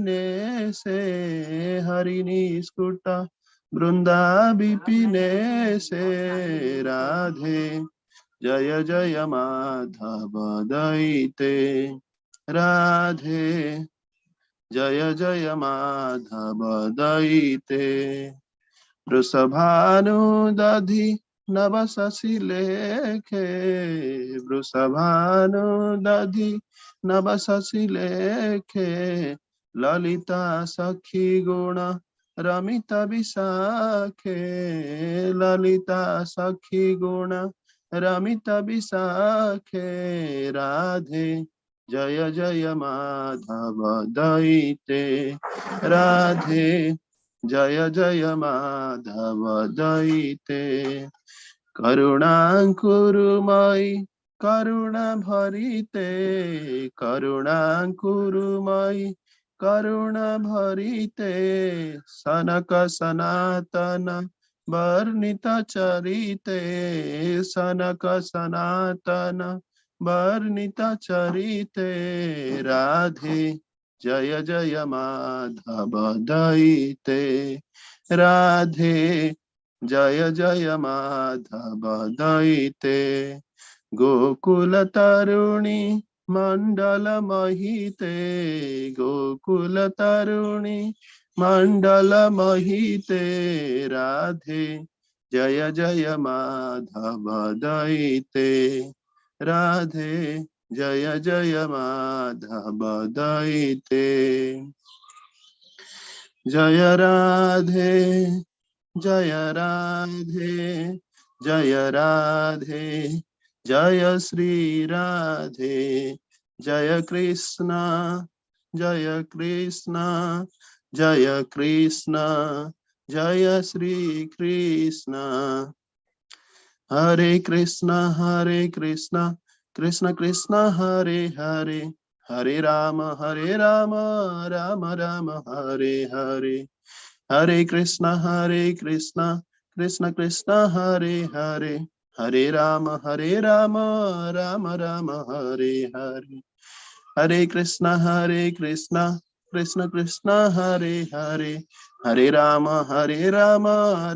बिपिने से, हरि निष्कुट वृंदा बिपिने से, राधे जय जय माधव दयिते, राधे जय जय माधव दयिते। वृषभानु दधि नव शशि लेखे, वृषभानु दधि नव शशि लेखे, ललिता सखी गुण रमित विशाखे, ललिता सखी गुण रमित विशाखे, राधे जय जय माधव दयिते, राधे जय जय माधव दयिते। करुणा कुरु मयि करुणा भरिते, करुणा कुरु मयि करुणा भरिते, सनक सनातन वर्णित चरिते, सनक सनातन वर्णित चरिते, राधे जय जय माधव दयिते, राधे जय जय माधव दयिते। गोकुल तरुणी मंडल महिते, गोकुल तरुणी मंडल महिते, राधे जय जय माधव दयिते, राधे जय जय माधव दयिते। जय राधे जय राधे जय राधे जय श्री राधे, जय कृष्णा जय कृष्णा जय कृष्णा जय श्री कृष्णा। हरे कृष्णा कृष्णा कृष्णा हरे हरे, हरे राम राम राम हरे हरे। हरे कृष्णा कृष्णा कृष्णा हरे हरे, हरे राम राम राम हरे हरे। हरे कृष्णा कृष्ण कृष्ण हरे हरे, हरे राम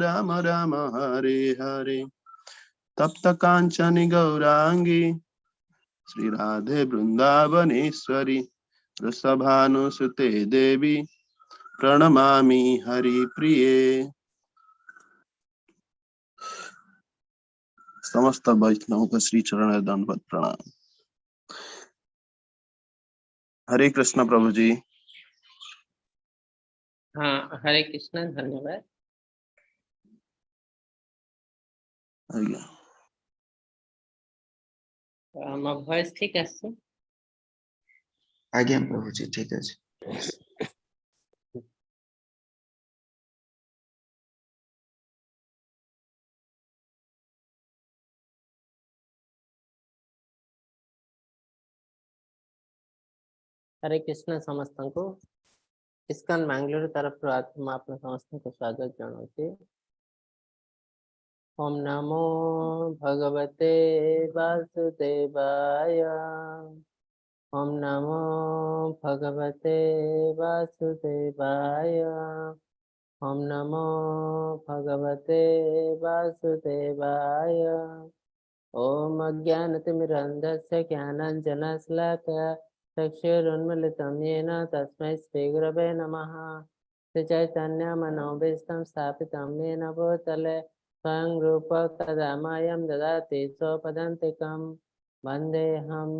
राम राम हरे हरे। तप्त कांचन गौरांगी श्री राधे वृंदावनेश्वरी, वृषभानुसुते देवी प्रणमामि हरि प्रिये। समस्त वैष्णव का श्री चरण दंडवत प्रणाम। हरे कृष्ण प्रभु जी। हाँ, हरे कृष्णा, धन्यवाद। ଆଜ୍ଞା। ଆମ ଭଏସ ଠିକ ଆସୁଛି? ଆଜ୍ଞା ପ୍ରଭୁଜୀ, ଠିକ ଅଛି। ହରେ କୃଷ୍ଣ ସମସ୍ତଙ୍କୁ। ଇସ୍କନ ବାଙ୍ଗାଲୋର ତରଫରୁ ମୁଁ ଆପଣ ସମସ୍ତଙ୍କୁ ସ୍ୱାଗତ ଜଣାଉଛି। ଓମ୍ ନମୋ ଭଗବତେ ବାସୁଦେବାୟ। ଓମ୍ ନମୋ ଭଗବତେ ବାସୁଦେବାୟ। ଓମ୍ ନମୋ ଭଗବତେ ବାସୁଦେବାୟ। ଓମ୍ ଅଜ୍ଞାନତିମିରାନ୍ଧସ୍ୟ ଜ୍ଞାନାଞ୍ଜନଶଲାକୟା चक्षुरुन्मिलितं येन तस्मै श्रीगुरवे नमः। श्रीचैतन्यमनोभीष्टं स्थापितं येन भूतले स्वयं रूप कदा मह्यं ददाति स्वपदान्तिकं। वन्देऽहं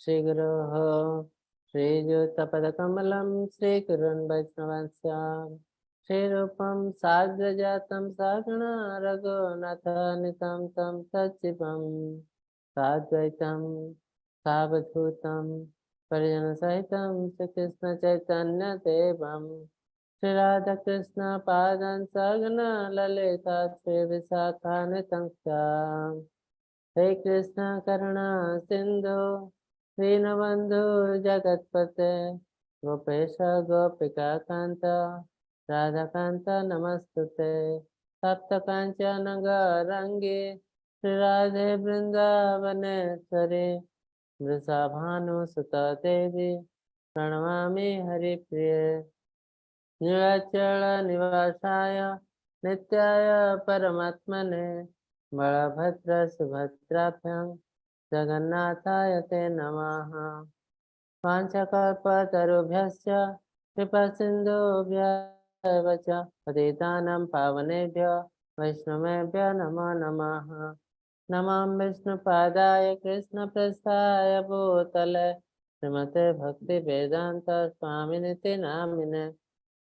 श्रीगुरोः श्रीयुतपदकमलं श्रीगुरुन् वैष्णवांश्च। श्रीरूपं साग्रजातं सागणा रघुनाथान्वितं तं सचिवं साद्वैतं सावधूतं परिजनसहितं श्रीकृष्ण चैतन्य देवं। श्री राधा कृष्ण पादान् सगना ललिता श्री विशाखान्वितं च। हे कृष्ण करुणा सिन्धु दीनबन्धु जगत्पते गोपेश गोपिका कान्त राधाकान्त नमस्तुते। तप्त काञ्चन गौराङ्गी श्री राधे वृन्दावनेश्वरी वृषभानुसुता देवी प्रणमामि हरिप्रिये। नीलाचल निवासाय नित्याय परमात्मने बलभद्र सुभद्राभ्यां जगन्नाथाय ते नमः। वाञ्छाकल्पतरुभ्यश्च कृपासिन्धुभ्य एव च पतितानां पावनेभ्यो वैष्णवेभ्यो नमो नमः। नमः विष्णुपादाय कृष्णप्रस्थाय भूतले श्रीमते भक्तिवेदान्त स्वामिनिति नामिने।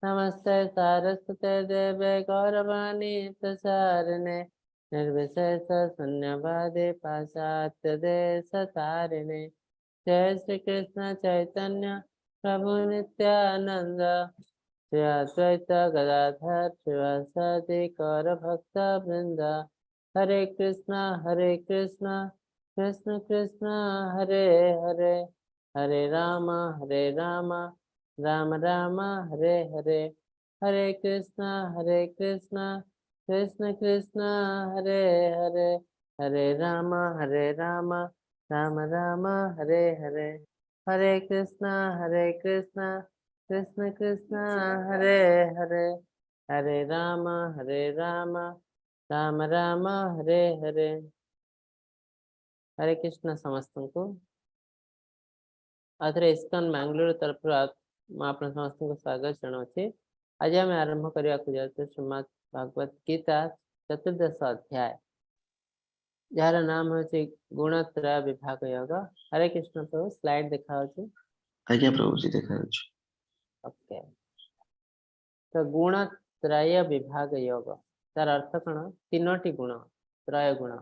नमस्ते सारस्वते देवे गौरवाणी प्रसारिणे निर्विशेष शून्यवादी पाश्चात्य देश तारिणे। जय श्री कृष्ण चैतन्य प्रभु नित्यानंद श्री अद्वैत गदाधर श्रीवासादि गौर भक्त वृंद। हरे कृष्णा कृष्ण कृष्ण हरे हरे, हरे राम राम राम हरे हरे। हरे कृष्णा कृष्ण कृष्ण हरे हरे, हरे राम राम राम हरे हरे। हरे कृष्णा कृष्ण कृष्ण हरे हरे, हरे राम राम राम हरे हरे। हरे कृष्ण ସମସ୍ତଙ୍କୁ ଆଉଥରେ ଇସ୍କନ ବାଙ୍ଗାଲୋର ତରଫରୁ ମୁଁ ଆପଣ ସମସ୍ତଙ୍କୁ ସ୍ୱାଗତ ଜଣାଉଛି। ଆଜି ଆମେ ଆରମ୍ଭ କରିବାକୁ ଯାଉଛୁ ଶ୍ରୀମଦ୍ ଭଗବତ ଗୀତା ଚତୁର୍ଦଶ ଅଧ୍ୟାୟ, ଯାହାର ନାମ ହେଉଛି ଗୁଣତ୍ରୟ ବିଭାଗ ଯୋଗ। ହରେ କୃଷ୍ଣ ପ୍ରଭୁ, ସ୍ଲାଇଡ ଦେଖାଯାଉଛି? ଆଜ୍ଞା ପ୍ରଭୁଜୀ, ଦେଖାଯାଉଛି। ଓକେ, ତ ଗୁଣତ୍ରୟ ବିଭାଗ ଯୋଗ ତାର ଅର୍ଥ କଣ? ତିନୋଟି ଗୁଣ, ତ୍ରୟ ଗୁଣ।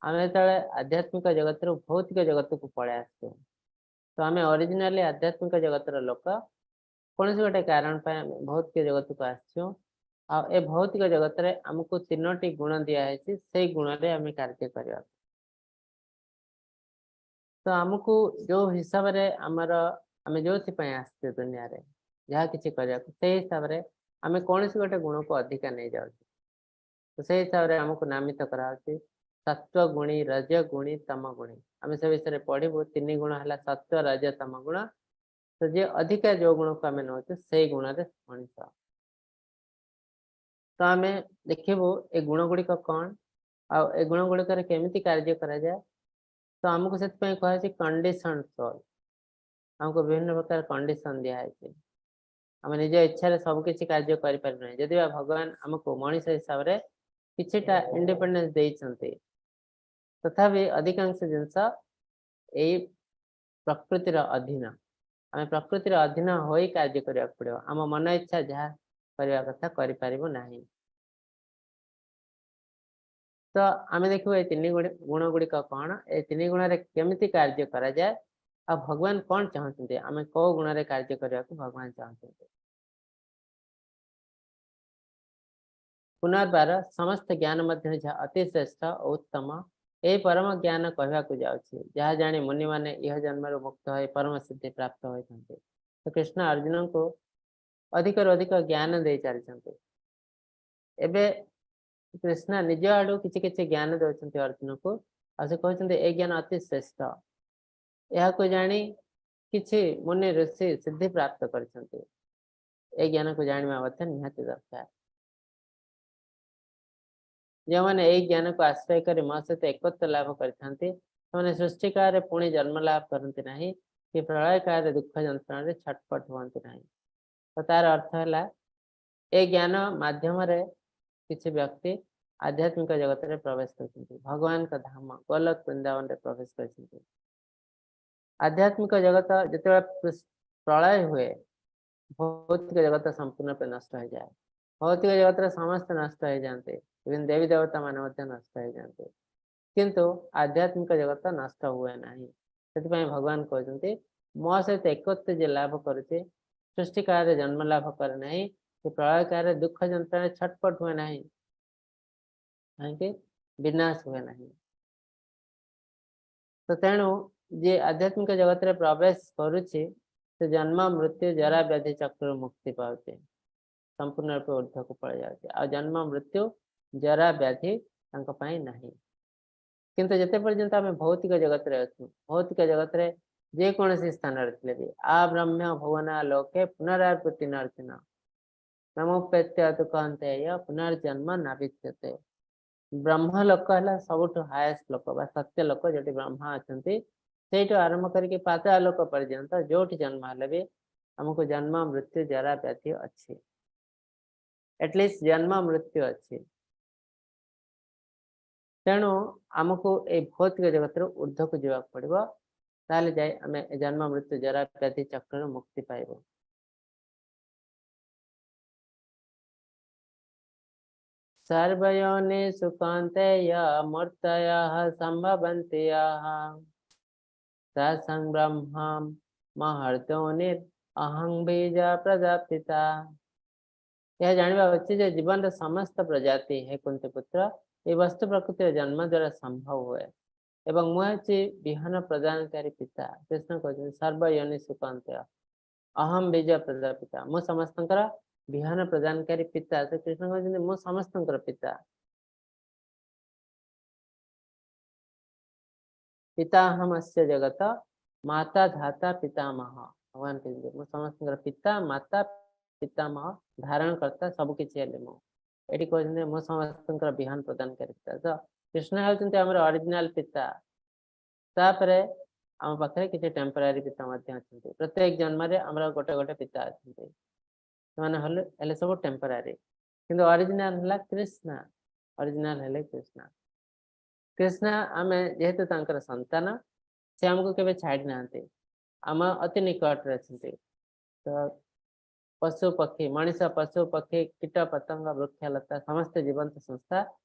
ଆମେ ଯେତେବେଳେ ଆଧ୍ୟାତ୍ମିକ ଜଗତରୁ ଭୌତିକ ଜଗତକୁ ପଳେଇ ଆସୁ, ତ ଆମେ ଅରିଜିନାଲି ଆଧ୍ୟାତ୍ମିକ ଜଗତର ଲୋକ। କୌଣସି ଗୋଟେ କାରଣ ପାଇଁ ଆମେ ଭୌତିକ ଜଗତକୁ ଆସିଛୁ, ଆଉ ଏ ଭୌତିକ ଜଗତରେ ଆମକୁ ତିନୋଟି ଗୁଣ ଦିଆହେଇଛି, ସେଇ ଗୁଣରେ ଆମେ କାର୍ଯ୍ୟ କରିବା। ତ ଆମକୁ ଯୋଉ ହିସାବରେ ଆମର ଆମେ ଯୋଉଥିପାଇଁ ଆସିଛୁ ଦୁନିଆରେ ଯାହା କିଛି କରିବାକୁ, ସେଇ ହିସାବରେ ଆମେ କୌଣସି ଗୋଟେ ଗୁଣକୁ ଅଧିକା ନେଇଯାଉଛୁ। ତ ସେଇ ହିସାବରେ ଆମକୁ ନାମିତ କରାହଉଛି ସତ୍ୱ ଗୁଣୀ, ରଜ ଗୁଣୀ, ତମ ଗୁଣୀ। ଆମେ ସେ ବିଷୟରେ ପଢିବୁ। ତିନି ଗୁଣ ହେଲା ସତ୍ୱ, ରଜ, ତମ ଗୁଣ। ତ ଯିଏ ଅଧିକା ଯୋଉ ଗୁଣକୁ ଆମେ ନଉଛୁ ସେଇ ଗୁଣରେ ମଣିଷ। ତ ଆମେ ଦେଖିବୁ ଏ ଗୁଣ ଗୁଡିକ କଣ ଆଉ ଏ ଗୁଣ ଗୁଡିକରେ କେମିତି କାର୍ଯ୍ୟ କରାଯାଏ। ତ ଆମକୁ ସେଥିପାଇଁ କୁହାଯାଇଛି କଣ୍ଡିସନ ସୋଲ। ଆମକୁ ବିଭିନ୍ନ ପ୍ରକାର କଣ୍ଡିସନ ଦିଆହେଇଛି। ଆମେ ନିଜ ଇଚ୍ଛାରେ ସବୁ କିଛି କାର୍ଯ୍ୟ କରିପାରିବୁ ନାହିଁ। ଯଦି ବା ଭଗବାନ ଆମକୁ ମଣିଷ ହିସାବରେ କିଛିଟା ଇଣ୍ଡିପେଣ୍ଡେନ୍ସ ଦେଇଛନ୍ତି, ତଥାପି ଅଧିକାଂଶ ଜିନିଷ ଏଇ ପ୍ରକୃତିର ଅଧୀନ। ଆମେ ପ୍ରକୃତିର ଅଧୀନ ହୋଇ କାର୍ଯ୍ୟ କରିବାକୁ ପଡିବ। ଆମ ମନ ଇଚ୍ଛା ଯାହା କରିବା କଥା କରିପାରିବୁ ନାହିଁ। ତ ଆମେ ଦେଖିବୁ ଏ ତିନି ଗୁଣ ଗୁଡିକ କଣ, ଏ ତିନି ଗୁଣରେ କେମିତି କାର୍ଯ୍ୟ କରାଯାଏ, ଆଉ ଭଗବାନ କଣ ଚାହୁଁଛନ୍ତି, ଆମେ କୋଉ ଗୁଣରେ କାର୍ଯ୍ୟ କରିବାକୁ ଭଗବାନ ଚାହୁଁଛନ୍ତି। ପୁନର୍ବାର ସମସ୍ତ ଜ୍ଞାନ ମଧ୍ୟରେ ଯାହା ଅତି ଶ୍ରେଷ୍ଠ ଓ ଉତ୍ତମ, ଏହି ପରମ ଜ୍ଞାନ କହିବାକୁ ଯାଉଛି, ଯାହା ଜାଣି ମୁନିମାନେ ଇହ ଜନ୍ମରୁ ମୁକ୍ତ ହୋଇ ପରମ ସିଦ୍ଧି ପ୍ରାପ୍ତ ହୋଇଥାନ୍ତି। ତ କୃଷ୍ଣ ଅର୍ଜୁନଙ୍କୁ ଅଧିକରୁ ଅଧିକ ଜ୍ଞାନ ଦେଇ ଚାଲିଛନ୍ତି। ଏବେ କୃଷ୍ଣ ନିଜ ଆଡୁ କିଛି କିଛି ଜ୍ଞାନ ଦଉଛନ୍ତି ଅର୍ଜୁନକୁ, ଆଉ ସେ କହୁଛନ୍ତି ଏ ଜ୍ଞାନ ଅତି ଶ୍ରେଷ୍ଠ, ଏହାକୁ ଜାଣି କିଛି ମୁନି ଋଷି ସିଦ୍ଧି ପ୍ରାପ୍ତ କରିଛନ୍ତି। ଏ ଜ୍ଞାନକୁ ଜାଣିବା ମଧ୍ୟ ନିହାତି ଦରକାର। ଯେଉଁମାନେ ଏଇ ଜ୍ଞାନକୁ ଆଶ୍ରୟ କରି ମୋ ସହିତ ଏକତ୍ୱ ଲାଭ କରିଥାନ୍ତି, ସେମାନେ ସୃଷ୍ଟି କାଳରେ ପୁଣି ଜନ୍ମ ଲାଭ କରନ୍ତି ନାହିଁ କି ପ୍ରଳୟ କାଳରେ ଦୁଃଖ ଯନ୍ତ୍ରଣାରେ ଛଟପଟ ହୁଅନ୍ତି ନାହିଁ। ତ ତାର ଅର୍ଥ ହେଲା ଏ ଜ୍ଞାନ ମାଧ୍ୟମରେ କିଛି ବ୍ୟକ୍ତି ଆଧ୍ୟାତ୍ମିକ ଜଗତରେ ପ୍ରବେଶ କରିଛନ୍ତି, ଭଗବାନଙ୍କ ଧାମ ଗୋଲକ ବୃନ୍ଦାବନରେ ପ୍ରବେଶ କରିଛନ୍ତି। ଆଧ୍ୟାତ୍ମିକ ଜଗତ ଯେତେବେଳେ ପ୍ରଳୟ ହୁଏ, ଭୌତିକ ଜଗତ ସମ୍ପୂର୍ଣ୍ଣ ରୂପେ ନଷ୍ଟ ହେଇଯାଏ। ଭୌତିକ ଜଗତରେ ସମସ୍ତେ ନଷ୍ଟ ହେଇଯାଆନ୍ତି, ଇଭେନ୍ ଦେବୀ ଦେବତା ମାନେ ମଧ୍ୟ ନଷ୍ଟ ହେଇଯାଆନ୍ତି, କିନ୍ତୁ ଆଧ୍ୟାତ୍ମିକ ଜଗତ ନଷ୍ଟ ହୁଏ ନାହିଁ। ସେଥିପାଇଁ ଭଗବାନ କହୁଛନ୍ତି ମୋ ସହିତ ଏକତ୍ୱ ଯିଏ ଲାଭ କରୁଛି, ସୃଷ୍ଟି କାଳରେ ଜନ୍ମ ଲାଭ କରେ ନାହିଁ କି ପ୍ରଳୟ କାଳରେ ଦୁଃଖ ଯନ୍ତ୍ରଣାରେ ଛଟପଟ ହୁଏ ନାହିଁ, କାହିଁକି ବିନାଶ ହୁଏ ନାହିଁ। ତ ତେଣୁ ଯିଏ ଆଧ୍ୟାତ୍ମିକ ଜଗତରେ ପ୍ରବେଶ କରୁଛି ସେ ଜନ୍ମ ମୃତ୍ୟୁ ଜରା ବ୍ୟାଧି ଚକ୍ରରୁ ମୁକ୍ତି ପାଉଛି, ସମ୍ପୂର୍ଣ୍ଣ ରୂପେ ଉର୍ଦ୍ଧ୍ୱକୁ ପଳେଇ ଯାଉଛି। ଆଉ ଜନ୍ମ ମୃତ୍ୟୁ ଜରା ବ୍ୟାଧି ତାଙ୍କ ପାଇଁ ନାହିଁ। କିନ୍ତୁ ଯେତେ ପର୍ଯ୍ୟନ୍ତ ଆମେ ଭୌତିକ ଜଗତରେ ଅଛୁ, ଭୌତିକ ଜଗତରେ ଯେକୌଣସି ସ୍ଥାନରେ ଥିଲେ ବି ଆବ୍ରହ୍ମ୍ୟ ଭୁବନା ଲୋକେ ପୁନରାବୃତ୍ତି ନର୍ଜୁନ ନମୋପେତ୍ୟ ତୁ କହନ୍ତେୟ ପୁନର୍ଜନ୍ମ ନ ବିଦ୍ୟତେ। ବ୍ରହ୍ମ ଲୋକ ହେଲା ସବୁଠୁ ହାଏଷ୍ଟ ଲୋକ ବା ସତ୍ୟ ଲୋକ, ଯୋଉଠି ବ୍ରହ୍ମା ଅଛନ୍ତି। ସେଇଠୁ ଆରମ୍ଭ କରିକି ପାତାଳ ଲୋକ ପର୍ଯ୍ୟନ୍ତ ଯୋଉଠି ଜନ୍ମ ହେଲେ ବି ଆମକୁ ଜନ୍ମ ମୃତ୍ୟୁ ଜରା ବ୍ୟାଧି ଅଛି, ଆଟଲିଷ୍ଟ ଜନ୍ମ ମୃତ୍ୟୁ ଅଛି। ତେଣୁ ଆମକୁ ଏଇ ଭୌତିକ ଜଗତରୁ ଉର୍ଦ୍ଧ୍ୱକୁ ଯିବାକୁ ପଡିବ, ତାହେଲେ ଯାଇ ଆମେ ଏ ଜନ୍ମ ମୃତ୍ୟୁ ଜରା ବ୍ୟାଧି ଚକ୍ରରୁ ମୁକ୍ତି ପାଇବୁ। सर्वयोनिषु कौन्तेय मूर्तयः सम्भवन्ति याः तासां ब्रह्म महर्दोनिर् अहं बीज प्रजापिता। ଏହା ଜାଣିବା ଉଚିତ ଯେ ଜୀବନର ସମସ୍ତ ପ୍ରଜାତି, ହେ କୁନ୍ତି ପୁତ୍ର, ଏ ବସ୍ତୁ ପ୍ରକୃତିର ଜନ୍ମ ଦ୍ୱାରା ସମ୍ଭବ ହୁଏ ଏବଂ ମୁଁ ହେଉଛି ବିହନ ପ୍ରଦାନକାରୀ ପିତା। କୃଷ୍ଣ କହୁଛନ୍ତି ସର୍ବୟୋନିଷୁ କୌନ୍ତେୟ ଅହಂ ବୀଜ ପ୍ରଜାପିତା, ମୁଁ ସମସ୍ତଙ୍କର ବିହନ ପ୍ରଦାନକାରୀ ପିତା। ତ କୃଷ୍ଣ କହୁଛନ୍ତି ମୁଁ ସମସ୍ତଙ୍କର ପିତା। ପିତାହମସ୍ୟ ଜଗତ ମାତା ଧାତା ପିତାମହ। ଭଗବାନ କହୁଛନ୍ତି ମୁଁ ସମସ୍ତଙ୍କର ପିତା, ମାତା, ପିତାମହ, ଧାରଣ କର୍ତ୍ତା, ସବୁ କିଛି ହେଲେ ମୁଁ। ଏଠି କହୁଛନ୍ତି ମୁଁ ସମସ୍ତଙ୍କର ବିହନ ପ୍ରଦାନକାରୀ ପିତା। ତ କୃଷ୍ଣ ହେଉଛନ୍ତି ଆମର ଅରିଜିନାଲ ପିତା। ତାପରେ ଆମ ପାଖରେ କିଛି ଟେମ୍ପୋରାରୀ ପିତା ମଧ୍ୟ ଅଛନ୍ତି। ପ୍ରତ୍ୟେକ ଜନ୍ମରେ ଆମର ଗୋଟେ ଗୋଟେ ପିତା ଅଛନ୍ତି, ସେମାନେ ହେଲେ ସବୁ ଟେମ୍ପୋରାରୀ, କିନ୍ତୁ ଅରିଜିନାଲ ହେଲା କୃଷ୍ଣ। ଅରିଜିନାଲ ହେଲେ କୃଷ୍ଣ। କୃଷ୍ଣ ଆମେ ଯେହେତୁ ତାଙ୍କର ସନ୍ତାନ, ସେ ଆମକୁ କେବେ ଛାଡ଼ି ନାହାନ୍ତି, ଆମ ଅତି ନିକଟରେ ଅଛନ୍ତି। ତ ପଶୁ ପକ୍ଷୀ, ମଣିଷ, ପଶୁ ପକ୍ଷୀ, କୀଟ ପତଙ୍ଗ, ବୃକ୍ଷଲତା, ସମସ୍ତେ ଜୀବନ୍ତ ସଂସ୍ଥା,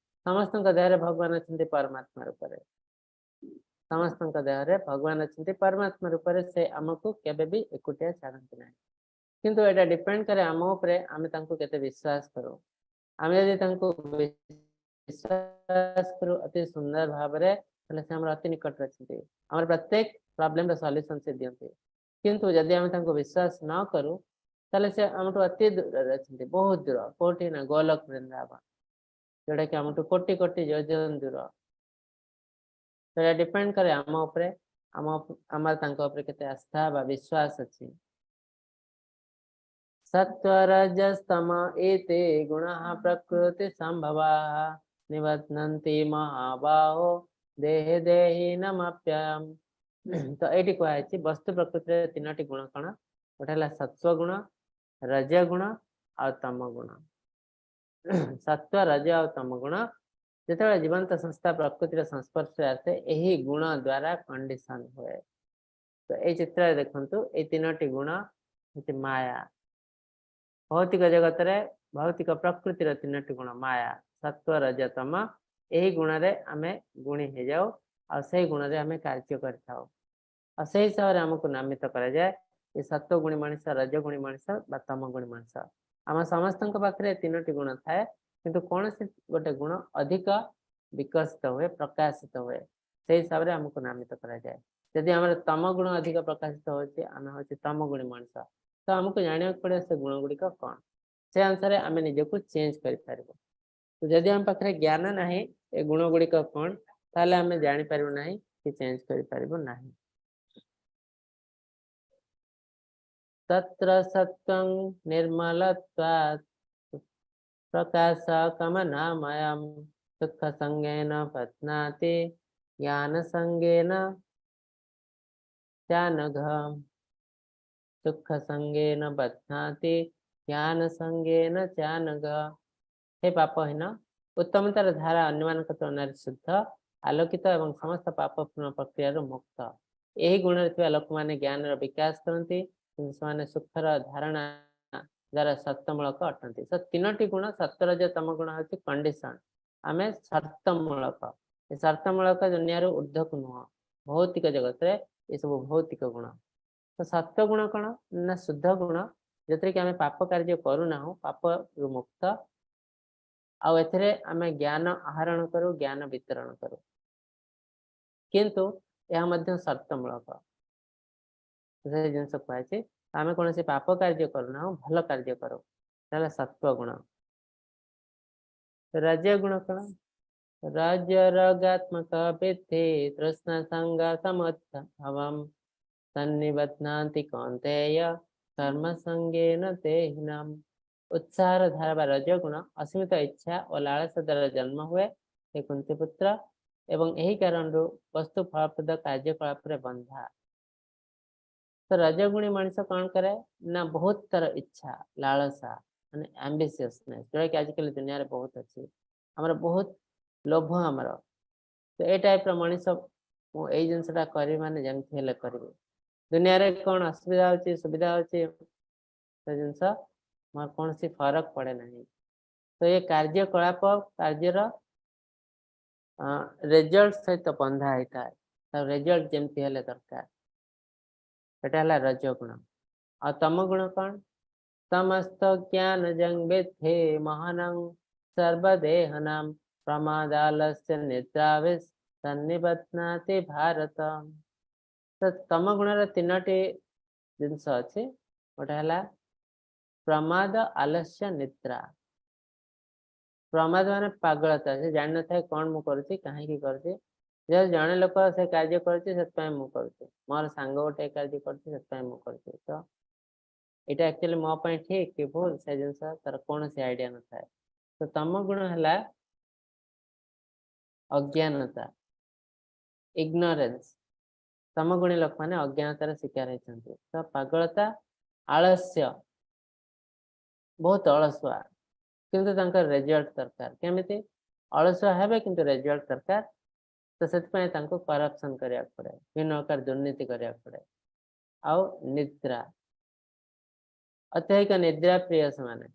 ସମସ୍ତଙ୍କ ଦେହରେ ଭଗବାନ ଅଛନ୍ତି ପରମାତ୍ମା ରୂପରେ। ସମସ୍ତଙ୍କ ଦେହରେ ଭଗବାନ ଅଛନ୍ତି ପରମାତ୍ମା ରୂପରେ। ସେ ଆମକୁ କେବେ ବି ଏକୁଟିଆ ଛାଡ଼ନ୍ତି ନାହିଁ। କିନ୍ତୁ ଏଇଟା ଡିପେଣ୍ଡ କରେ ଆମ ଉପରେ, ଆମେ ତାଙ୍କୁ କେତେ ବିଶ୍ୱାସ କରୁ। ଆମେ ଯଦି ତାଙ୍କୁ ବିଶ୍ୱାସ କରୁ ଅତି ସୁନ୍ଦର ଭାବରେ, ତାହେଲେ ସେ ଆମର ଅତି ନିକଟରେ ଅଛନ୍ତି, ଆମର ପ୍ରତ୍ୟେକ ପ୍ରୋବ୍ଲେମର ସଲ୍ୟୁସନ ସେ ଦିଅନ୍ତି। କିନ୍ତୁ ଯଦି ଆମେ ତାଙ୍କୁ ବିଶ୍ୱାସ ନ କରୁ, ତାହେଲେ ସେ ଆମଠୁ ଅତି ଦୂରରେ ଅଛନ୍ତି, ବହୁତ ଦୂର। କୋଉଠି ନା ଗୋଲକ ବୃନ୍ଦାବନ, ଯୋଉଟା କି ଆମଠୁ କୋଟି କୋଟି ଯୋଜନ ଦୂର। ସେଇଟା ଡିପେଣ୍ଡ କରେ ଆମ ଉପରେ, ଆମର ତାଙ୍କ ଉପରେ କେତେ ଆସ୍ଥା ବା ବିଶ୍ୱାସ ଅଛି। ସତ୍ୱରଜସ୍ତମ ଏତେ ଗୁଣଃ ପ୍ରକୃତି ସମ୍ଭବାଃ ନିବଧ୍ନନ୍ତି ମହାବାହୋ ଦେହେ ଦେହିନମପ୍ୟୟମ୍। ତ ଏଇଠି କୁହାଯାଇଛି ବସ୍ତୁ ପ୍ରକୃତିରେ ତିନୋଟି ଗୁଣ କଣ? ଗୋଟେ ହେଲା ସତ୍ୱ ଗୁଣ, ରଜ ଗୁଣ ଆଉ ତମ ଗୁଣ। ସତ୍ୱ, ରଜ ଆଉ ତମ ଗୁଣ ଯେତେବେଳେ ଜୀବନ୍ତ ସଂସ୍ଥା ପ୍ରକୃତିର ସଂସ୍ପର୍ଶରେ ଆସେ, ଏହି ଗୁଣ ଦ୍ୱାରା କଣ୍ଡିସନ ହୁଏ। ତ ଏଇ ଚିତ୍ରରେ ଦେଖନ୍ତୁ, ଏଇ ତିନୋଟି ଗୁଣ ହଉଛି ମାୟା। ଭୌତିକ ଜଗତରେ ଭୌତିକ ପ୍ରକୃତିର ତିନୋଟି ଗୁଣ ମାୟା, ସତ୍ୱ, ରଜ, ତମ। ଏହି ଗୁଣରେ ଆମେ ଗୁଣୀ ହେଇଯାଉ ଆଉ ସେଇ ଗୁଣରେ ଆମେ କାର୍ଯ୍ୟ କରିଥାଉ, ଆଉ ସେଇ ହିସାବରେ ଆମକୁ ନାମିତ କରାଯାଏ ଏ ସତ୍ୱ ଗୁଣୀ ମଣିଷ, ରଜ ଗୁଣୀ ମଣିଷ ବା ତମ ଗୁଣୀ ମଣିଷ। ଆମ ସମସ୍ତଙ୍କ ପାଖରେ ତିନୋଟି ଗୁଣ ଥାଏ, କିନ୍ତୁ କୌଣସି ଗୋଟେ ଗୁଣ ଅଧିକ ବିକଶିତ ହୁଏ, ପ୍ରକାଶିତ ହୁଏ, ସେଇ ହିସାବରେ ଆମକୁ ନାମିତ କରାଯାଏ। ଯଦି ଆମର ତମ ଗୁଣ ଅଧିକ ପ୍ରକାଶିତ ହଉଛି, ଆମେ ହଉଛି ତମ ଗୁଣୀ ମଣିଷ। ତ ଆମକୁ ଜାଣିବାକୁ ପଡିବ ସେ ଗୁଣ ଗୁଡ଼ିକ କଣ, ସେ ଅନୁସାରେ ଆମେ ନିଜକୁ ଚେଞ୍ଜ କରିପାରିବୁ। ତ ଯଦି ଆମ ପାଖରେ ଜ୍ଞାନ ନାହିଁ ଏ ଗୁଣ ଗୁଡ଼ିକ କଣ, ତାହେଲେ ଆମେ ଜାଣିପାରିବୁ ନାହିଁ କି ଚେଞ୍ଜ କରିପାରିବୁ ନାହିଁ। ତତ୍ର ସତ୍ୱଂ ନିର୍ମଲତ୍ୱାत् ପ୍ରକାଶକମନାମୟम् ଦୁଃଖ ସଙ୍ଗେନ ବଧ୍ନାତି ଜ୍ଞାନ ସଙ୍ଗେନ ଚାନଘ। ଦୁଃଖ ସଙ୍ଗେନ ବଧ୍ନାତି ଜ୍ଞାନ ସଙ୍ଗେନ ଚାନଘ। ହେ ପାପହୀନ, ଉତ୍ତମତାର ଧାରା ଅନ୍ୟମାନଙ୍କ ତୁଳନାରେ ଶୁଦ୍ଧ, ଆଲୋକିତ ଏବଂ ସମସ୍ତ ପାପପୂର୍ଣ୍ଣ ପ୍ରକ୍ରିୟାରୁ ମୁକ୍ତ। ଏହି ଗୁଣରେ ଥିବା ଲୋକମାନେ ଜ୍ଞାନର ବିକାଶ କରନ୍ତି, କିନ୍ତୁ ସେମାନେ ସୁଖର ଧାରଣା ଦ୍ୱାରା ସତ୍ୟମୂଳକ ଅଟନ୍ତି। ତ ତିନୋଟି ଗୁଣ ସତ୍ୟରଜ ତମ ଗୁଣ ହେଉଛି କଣ୍ଡିସନ, ଆମେ ସର୍ତ୍ତମୂଳକ। ଏ ସର୍ତ୍ତମୂଳକ ଦୁନିଆରୁ ଉର୍ଦ୍ଧ୍ୱକୁ ନୁହଁ, ଭୌତିକ ଜଗତରେ ଏସବୁ ଭୌତିକ ଗୁଣ। ତ ସତ୍ୟ ଗୁଣ କଣ ନା ଶୁଦ୍ଧ ଗୁଣ, ଯେଉଁଥିରେ କି ଆମେ ପାପ କାର୍ଯ୍ୟ କରୁନାହୁଁ, ପାପରୁ ମୁକ୍ତ, ଆଉ ଏଥିରେ ଆମେ ଜ୍ଞାନ ଆହରଣ କରୁ, ଜ୍ଞାନ ବିତରଣ କରୁ। କିନ୍ତୁ ଏହା ମଧ୍ୟ ସର୍ତ୍ତମୂଳକ। ସେ ଜିନିଷ କୁହାଯାଇଛି ଆମେ କୌଣସି ପାପ କାର୍ଯ୍ୟ କରୁନାହୁଁ, ଭଲ କାର୍ଯ୍ୟ କରୁ, ତାହେଲେ ସତ୍ୱ ଗୁଣ। ରଜ ଗୁଣ କଣ? ରଜ ରୋଗାତ୍ମକ ବିଧି ତୃଷ୍ଣା ସଙ୍ଗ ସମୁଦ୍ଭବମ୍ ସନ୍ନିବଧ୍ନାନ୍ତି କୌନ୍ତେୟ କର୍ମ ସଙ୍ଗେନ ଦେହିନାମ। ଉତ୍ସାହର ଧାରା ବା ରଜଗୁଣ ଅସୀମିତ ଇଚ୍ଛା ଓ ଲାଳସା ଦ୍ୱାରା ଜନ୍ମ ହୁଏ ହେ କୁନ୍ତି ପୁତ୍ର, ଏବଂ ଏହି କାରଣରୁ ବସ୍ତୁ ଫଳପ୍ରଦ କାର୍ଯ୍ୟକଳାପରେ ବନ୍ଧା। ତ ରଜଗୁଣୀ ମଣିଷ କଣ କରେ ନା ବହୁତ ତାର ଇଚ୍ଛା, ଲାଳସା, ମାନେ ଆମ୍ବିସିୟସନେସ୍, ଯୋଉଟା କି ଆଜିକାଲି ଦୁନିଆରେ ବହୁତ ଅଛି। ଆମର ବହୁତ ଲୋଭ ଆମର। ତ ଏ ଟାଇପର ମଣିଷ, ମୁଁ ଏଇ ଜିନିଷଟା କରିବି ମାନେ ଯେମିତି ହେଲେ କରିବି, ଦୁନିଆରେ କଣ ଅସୁବିଧା ହଉଛି ସୁବିଧା ହଉଛି ସେ ଜିନିଷ ମୋର କୌଣସି ଫରକ ପଡେ ନାହିଁ। ତ ଏ କାର୍ଯ୍ୟକଳାପ କାର୍ଯ୍ୟର ରେଜଲ୍ଟ ସହିତ ବନ୍ଧା ହେଇଥାଏ। ତା ରେଜଲ୍ଟ ଯେମିତି ହେଲେ ଦରକାର। ଏଟା ହେଲା ରଜଗୁଣ। ଆଉ ତମ ଗୁଣ କଣ? ତମସ୍ତ ଜ୍ଞାନ ଜଂ ବିଦ୍ଧି ମହାନଂ ସର୍ବଦେହନାಂ ପ୍ରମାଦାଲସ୍ୟ ନିଦ୍ରାଭିସ୍ ସନ୍ନିବଧ୍ନାତି ଭାରତ। ତ ତମ ଗୁଣର ତିନୋଟି ଜିନିଷ ଅଛି। ଗୋଟେ ହେଲା ପ୍ରମାଦ, ଆଲସ୍ୟ, ନିଦ୍ରା। ପ୍ରମାଦ ମାନେ ପାଗଳତା, ସେ ଜାଣିନଥାଏ କଣ ମୁଁ କରୁଛି, କାହିଁକି କରୁଛି। ଯଦି ଜଣେ ଲୋକ ସେ କାର୍ଯ୍ୟ କରୁଛି ସେଥିପାଇଁ ମୁଁ କରୁଛି, ମୋର ସାଙ୍ଗ ଗୋଟେ କାର୍ଯ୍ୟ କରୁଛି ସେଥିପାଇଁ ମୁଁ କରୁଛି, ତ ଏଇଟା ଆକ୍ଚୁଆଲି ମୋ ପାଇଁ ଠିକ କି ଭୁଲ ସେ ଜିନିଷ ତାର କୌଣସି ଆଇଡିଆ ନଥାଏ। ତ ତମ ଗୁଣ ହେଲା ଅଜ୍ଞାନତା, ଇଗ୍ନୋରେନ୍ସ। ତମ ଗୁଣୀ ଲୋକମାନେ ଅଜ୍ଞାନତାର ଶିକାର ହେଇଛନ୍ତି। ତ ପାଗଳତା, ଆଳସ୍ୟ, ବହୁତ ଅଳସୁଆ, କିନ୍ତୁ ତାଙ୍କର ରେଜଲ୍ଟ ଦରକାର। କେମିତି ଅଳସୁଆ ହେବେ କିନ୍ତୁ ରେଜଲ୍ଟ ଦରକାର। ତ ସେଥିପାଇଁ ତାଙ୍କୁ କରପସନ କରିବାକୁ ପଡେ, ବିଭିନ୍ନ ପ୍ରକାର ଦୁର୍ନୀତି କରିବାକୁ ପଡେ। ଆଉ ନିଦ୍ରା, ଅତ୍ୟଧିକ ନିଦ୍ରା ପ୍ରିୟ ସେମାନେ,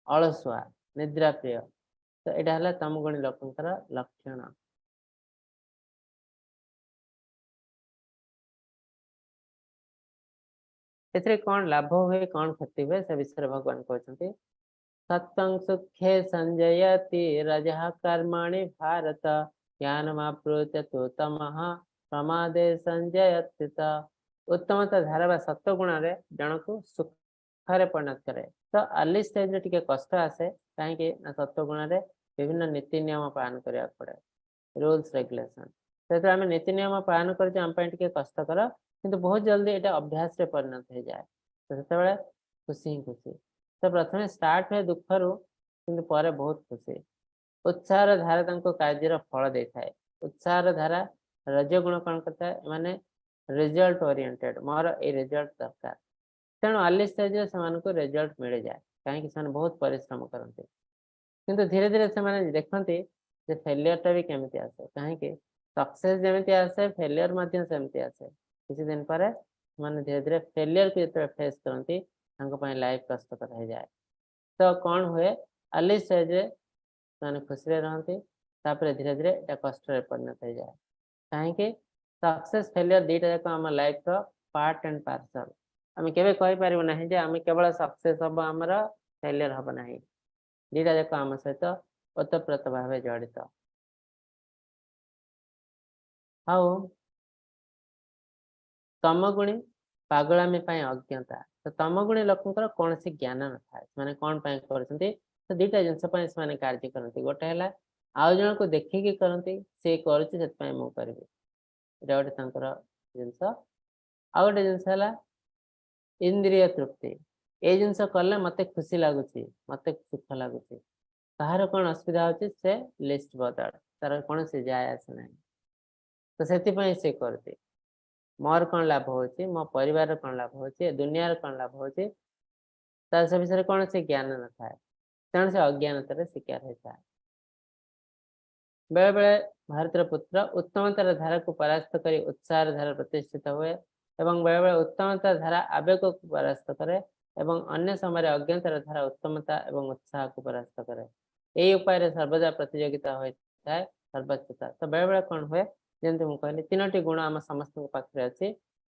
ଅଳସୁଆ, ନିଦ୍ରା ପ୍ରିୟ। ତ ଏଇଟା ହେଲା ତମଗୁଣୀ ଲୋକଙ୍କର ଲକ୍ଷଣ। ଏଥିରେ କଣ ଲାଭ ହୁଏ କଣ କ୍ଷତି ହୁଏ ସେ ବିଷୟରେ ଭଗବାନ କହୁଛନ୍ତି। ସତ୍ୱଂ ସୁଖେ ସଞ୍ଜୟତି ରଜଃ କର୍ମଣି ଭାରତ ଜ୍ଞାନମାପୃତ୍ୟ ତୁ ତମଃ ପ୍ରମାଦେ ସଞ୍ଜୟତ୍ୟୁତ। ଉତ୍ତମତା ଧାରା ବା ସତ୍ୱଗୁଣରେ ଜଣକୁ ସୁଖରେ ପରିଣତ କରେ। ତ ଅର୍ଲି ଷ୍ଟେଜରେ ଟିକେ କଷ୍ଟ ଆସେ, କାହିଁକି ନା ସତ୍ୱଗୁଣରେ ବିଭିନ୍ନ ନୀତି ନିୟମ ପାଳନ କରିବାକୁ ପଡେ, ରୁଲ୍ସ ରେଗୁଲେସନ। ଯେତେବେଳେ ଆମେ ନୀତି ନିୟମ ପାଳନ କରୁଛେ ଆମ ପାଇଁ ଟିକେ କଷ୍ଟକର, କିନ୍ତୁ ବହୁତ ଜଲ୍ଦି ଏଇଟା ଅଭ୍ୟାସରେ ପରିଣତ ହେଇଯାଏ। ତ ସେତେବେଳେ ଖୁସି ହିଁ ଖୁସି। ତ ପ୍ରଥମେ ଷ୍ଟାର୍ଟ ହୁଏ ଦୁଃଖରୁ, କିନ୍ତୁ ପରେ ବହୁତ ଖୁସି। ଉତ୍ସାହର ଧାରା ତାଙ୍କୁ କାର୍ଯ୍ୟର ଫଳ ଦେଇଥାଏ। ଉତ୍ସାହର ଧାରା ରଜଗୁଣ କଣ କରିଥାଏ, ଏମାନେ ରେଜଲ୍ଟ ଓରିଏଣ୍ଟେଡ, ମୋର ଏଇ ରେଜଲ୍ଟ ଦରକାର। ତେଣୁ ଅର୍ଲି ଷ୍ଟେଜରେ ସେମାନଙ୍କୁ ରେଜଲ୍ଟ ମିଳିଯାଏ, କାହିଁକି ସେମାନେ ବହୁତ ପରିଶ୍ରମ କରନ୍ତି। କିନ୍ତୁ ଧୀରେ ଧୀରେ ସେମାନେ ଦେଖନ୍ତି ଯେ ଫେଲିୟରଟା ବି କେମିତି ଆସେ, କାହିଁକି ସକ୍ସେସ୍ ଯେମିତି ଆସେ ଫେଲିୟର ମଧ୍ୟ ସେମିତି ଆସେ। କିଛି ଦିନ ପରେ ସେମାନେ ଧୀରେ ଧୀରେ ଫେଲିୟରକୁ ଯେତେବେଳେ ଫେସ୍ କରନ୍ତି ତାଙ୍କ ପାଇଁ ଲାଇଫ କଷ୍ଟକର ହେଇଯାଏ। ତ କଣ ହୁଏ, ଅର୍ଲି ଷ୍ଟେଜରେ ସେମାନେ ଖୁସିରେ ରହନ୍ତି, ତାପରେ ଧୀରେ ଧୀରେ ଏଇଟା କଷ୍ଟରେ ପରିଣତ ହେଇଯାଏ। କାହିଁକି ସକ୍ସେସ୍ ଫେଲିୟର ଦିଟା ଯାକ ଆମ ଲାଇଫର ପାର୍ଟ ଆଣ୍ଡ ପାର୍ସଲ। ଆମେ କେବେ କହିପାରିବୁ ନାହିଁ ଯେ ଆମେ କେବଳ ସକ୍ସେସ୍ ହବ ଆମର, ଫେଲିୟର ହବ ନାହିଁ। ଦିଟା ଯାକ ଆମ ସହିତ ଓତପ୍ରୋତ ଭାବେ ଜଡ଼ିତ। ଆଉ ତମଗୁଣୀ ପାଗଳାମି ପାଇଁ ଅଜ୍ଞତା। ତ ତମଗୁଣୀ ଲୋକଙ୍କର କୌଣସି ଜ୍ଞାନ ନଥାଏ, ସେମାନେ କଣ ପାଇଁ କରୁଛନ୍ତି। ତ ଦିଟା ଜିନିଷ ପାଇଁ ସେମାନେ କାର୍ଯ୍ୟ କରନ୍ତି। ଗୋଟେ ହେଲା ଆଉ ଜଣକୁ ଦେଖିକି କରନ୍ତି, ସେ କରୁଛି ସେଥିପାଇଁ ମୁଁ କରିବି, ଏଇଟା ଗୋଟେ ତାଙ୍କର ଜିନିଷ। ଆଉ ଗୋଟେ ଜିନିଷ ହେଲା ଇନ୍ଦ୍ରିୟ ତୃପ୍ତି। ଏଇ ଜିନିଷ କଲେ ମତେ ଖୁସି ଲାଗୁଛି, ମତେ ସୁଖ ଲାଗୁଛି, କାହାର କଣ ଅସୁବିଧା ହଉଛି ସେ ଲିଷ୍ଟ ବଦଳ, ତାର କୌଣସି ଯାଏ ଆସେ ନାହିଁ। ତ ସେଥିପାଇଁ ସେ କରୁଛି, ମୋର କଣ ଲାଭ ହଉଛି, ମୋ ପରିବାରର କଣ ଲାଭ ହଉଛି, ଏ ଦୁନିଆର କଣ ଲାଭ ହଉଛି, ତାର ସେ ବିଷୟରେ କୌଣସି ଜ୍ଞାନ ନଥାଏ। ତେଣୁ ସେ ଅଜ୍ଞାନତାର ଶିକାର ହେଇଥାଏ। ବେଳେ ବେଳେ ଭାରତର ପୁତ୍ର ଉତ୍ତମତାର ଧାରାକୁ ପରାସ୍ତ କରି ଉତ୍ସାହର ଧାରା ପ୍ରତିଷ୍ଠିତ ହୁଏ, ଏବଂ ବେଳେ ବେଳେ ଉତ୍ତମତା ଧାରା ଆବେଗକୁ ପରାସ୍ତ କରେ, ଏବଂ ଅନ୍ୟ ସମୟରେ ଅଜ୍ଞତାର ଧାରା ଉତ୍ତମତା ଏବଂ ଉତ୍ସାହକୁ ପରାସ୍ତ କରେ। ଏହି ଉପାୟରେ ସର୍ବଦା ପ୍ରତିଯୋଗିତା ହୋଇଥାଏ ସର୍ବୋଚ୍ଚତା। ତ ବେଳେ ବେଳେ କଣ ହୁଏ, ଯେମିତି ମୁଁ କହିଲି ତିନୋଟି ଗୁଣ ଆମ ସମସ୍ତଙ୍କ ପାଖରେ ଅଛି,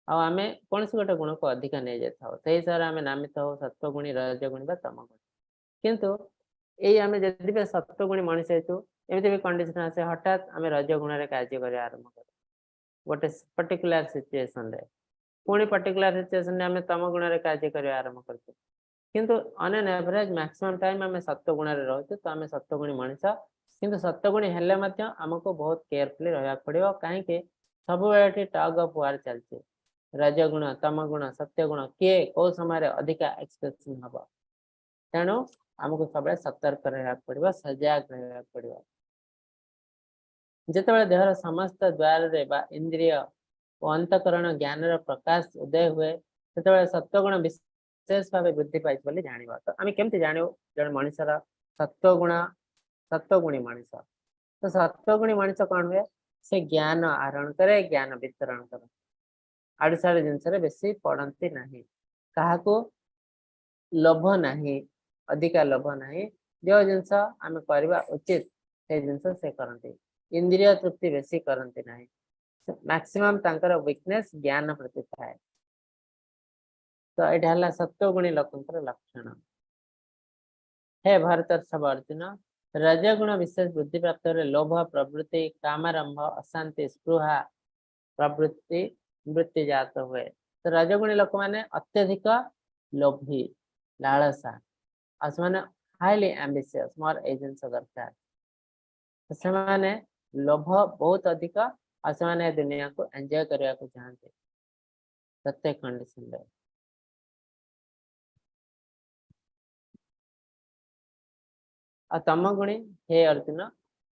ଆଉ ଆମେ କୌଣସି ଗୋଟେ ଗୁଣକୁ ଅଧିକ ନେଇଯାଇଥାଉ, ସେଇ ହିସାବରେ ଆମେ ନାମିତ ହଉ ସତ୍ୱଗୁଣୀ, ରଜଗୁଣୀ ବା ତମଗୁଣୀ। କିନ୍ତୁ ଏଇ ଆମେ ଯଦି ବି ସତ୍ୱଗୁଣୀ ମଣିଷ ହେଇଛୁ, ଏମିତି ବି କଣ୍ଡିସନ ଆସେ ହଠାତ୍ ଆମେ ରଜଗୁଣରେ କାର୍ଯ୍ୟ କରିବା ଆରମ୍ଭ କରୁ ଗୋଟେ ପର୍ଟିକୁଲାର ସିଚୁଏସନରେ, ପୁଣି ପର୍ଟିକୁଲାର ସିଚୁଏସନରେ ଆମେ ତମ ଗୁଣରେ କାର୍ଯ୍ୟ କରିବା ଆରମ୍ଭ କରୁଛୁ। କିନ୍ତୁ on an average maximum time ଆମେ ସତ୍ୱଗୁଣରେ ରହୁଛୁ। ତ ଆମେ ସତ୍ୱଗୁଣୀ ମଣିଷ, କିନ୍ତୁ ସତ୍ୱଗୁଣୀ ହେଲେ ମଧ୍ୟ ଆମକୁ ବହୁତ କେୟାରଫୁଲି ରହିବାକୁ ପଡିବ, କାହିଁକି ସବୁବେଳେ ଏଠି ଟଗ୍ ଅଫ୍ ୱାର ଚାଲିଛି। ରଜଗୁଣ, ତମଗୁଣ, ସତ୍ୟଗୁଣ କିଏ କୋଉ ସମୟରେ ଅଧିକା ଏକ୍ସପ୍ରେସନ ହବ। ତେଣୁ ଆମକୁ ସବୁବେଳେ ସତର୍କ ରହିବାକୁ ପଡିବ, ସଜାଗ ରହିବାକୁ ପଡିବ। ଯେତେବେଳେ ଦେହର ସମସ୍ତ ଦ୍ୱାରରେ ବା ଇନ୍ଦ୍ରିୟ ଓ ଅନ୍ତଃକରଣ ଜ୍ଞାନର ପ୍ରକାଶ ଉଦୟ ହୁଏ, ସେତେବେଳେ ସତ୍ୱଗୁଣ ବିଶେଷ ଭାବେ ବୃଦ୍ଧି ପାଇଛି ବୋଲି ଜାଣିବ। ତ ଆମେ କେମିତି ଜାଣିବୁ ଜଣେ ମଣିଷର ସତ୍ୱଗୁଣ, ସତ୍ୱଗୁଣୀ ମଣିଷ? ତ ସତ୍ୱଗୁଣୀ ମଣିଷ କଣ ହୁଏ? ସେ ଜ୍ଞାନ ଆହରଣ କରେ, ଜ୍ଞାନ ବିତରଣ କରେ, ଆଡୁ ସାଡୁ ଜିନିଷରେ ବେଶୀ ପଡନ୍ତି ନାହିଁ, କାହାକୁ ଲୋଭ ନାହିଁ, ଅଧିକା ଲୋଭ ନାହିଁ। ଯେଉଁ ଜିନିଷ ଆମେ କରିବା ଉଚିତ ସେଇ ଜିନିଷ ସେ କରନ୍ତି। ଇନ୍ଦ୍ରିୟ ତୃପ୍ତି ବେଶୀ କରନ୍ତି ନାହିଁ। ମାକ୍ସିମମ୍ ତାଙ୍କର ୱିକନେସ୍ ଜ୍ଞାନ ପ୍ରତି ଥାଏ। ତ ଏଇଟା ହେଲା ସତ୍ୱଗୁଣୀ ଲୋକଙ୍କର ଲକ୍ଷଣ। ହେ ଭରତର୍ଷଭ ଅର୍ଜୁନ, ରଜଗୁଣ ବିଶେଷ ବୃଦ୍ଧି ପ୍ରାପ୍ତ ହେଲେ ଲୋଭ, ପ୍ରବୃତ୍ତି, କାମାରମ୍ଭ, ଅଶାନ୍ତି, ସ୍ପୃହା ପ୍ରବୃତ୍ତି ବୃତ୍ତି ଜାତ ହୁଏ। ତ ରଜଗୁଣୀ ଲୋକମାନେ ଅତ୍ୟଧିକ ଲୋଭୀ, ଲାଳସା, ଆଉ ସେମାନେ ହାଇଲି ଆମ୍ବିସିୟସ୍, ମୋର ଏଇ ଜିନିଷ ଦରକାର। ତ ସେମାନେ ଲୋଭ ବହୁତ ଅଧିକ, ଆଉ ସେମାନେ ଏ ଦୁନିଆକୁ ଏନ୍ଜୟ କରିବାକୁ ଚାହାନ୍ତି ପ୍ରତ୍ୟେକ କଣ୍ଡିସନରେ। ଆଉ ତମଗୁଣୀ, ହେ ଅର୍ଜୁନ,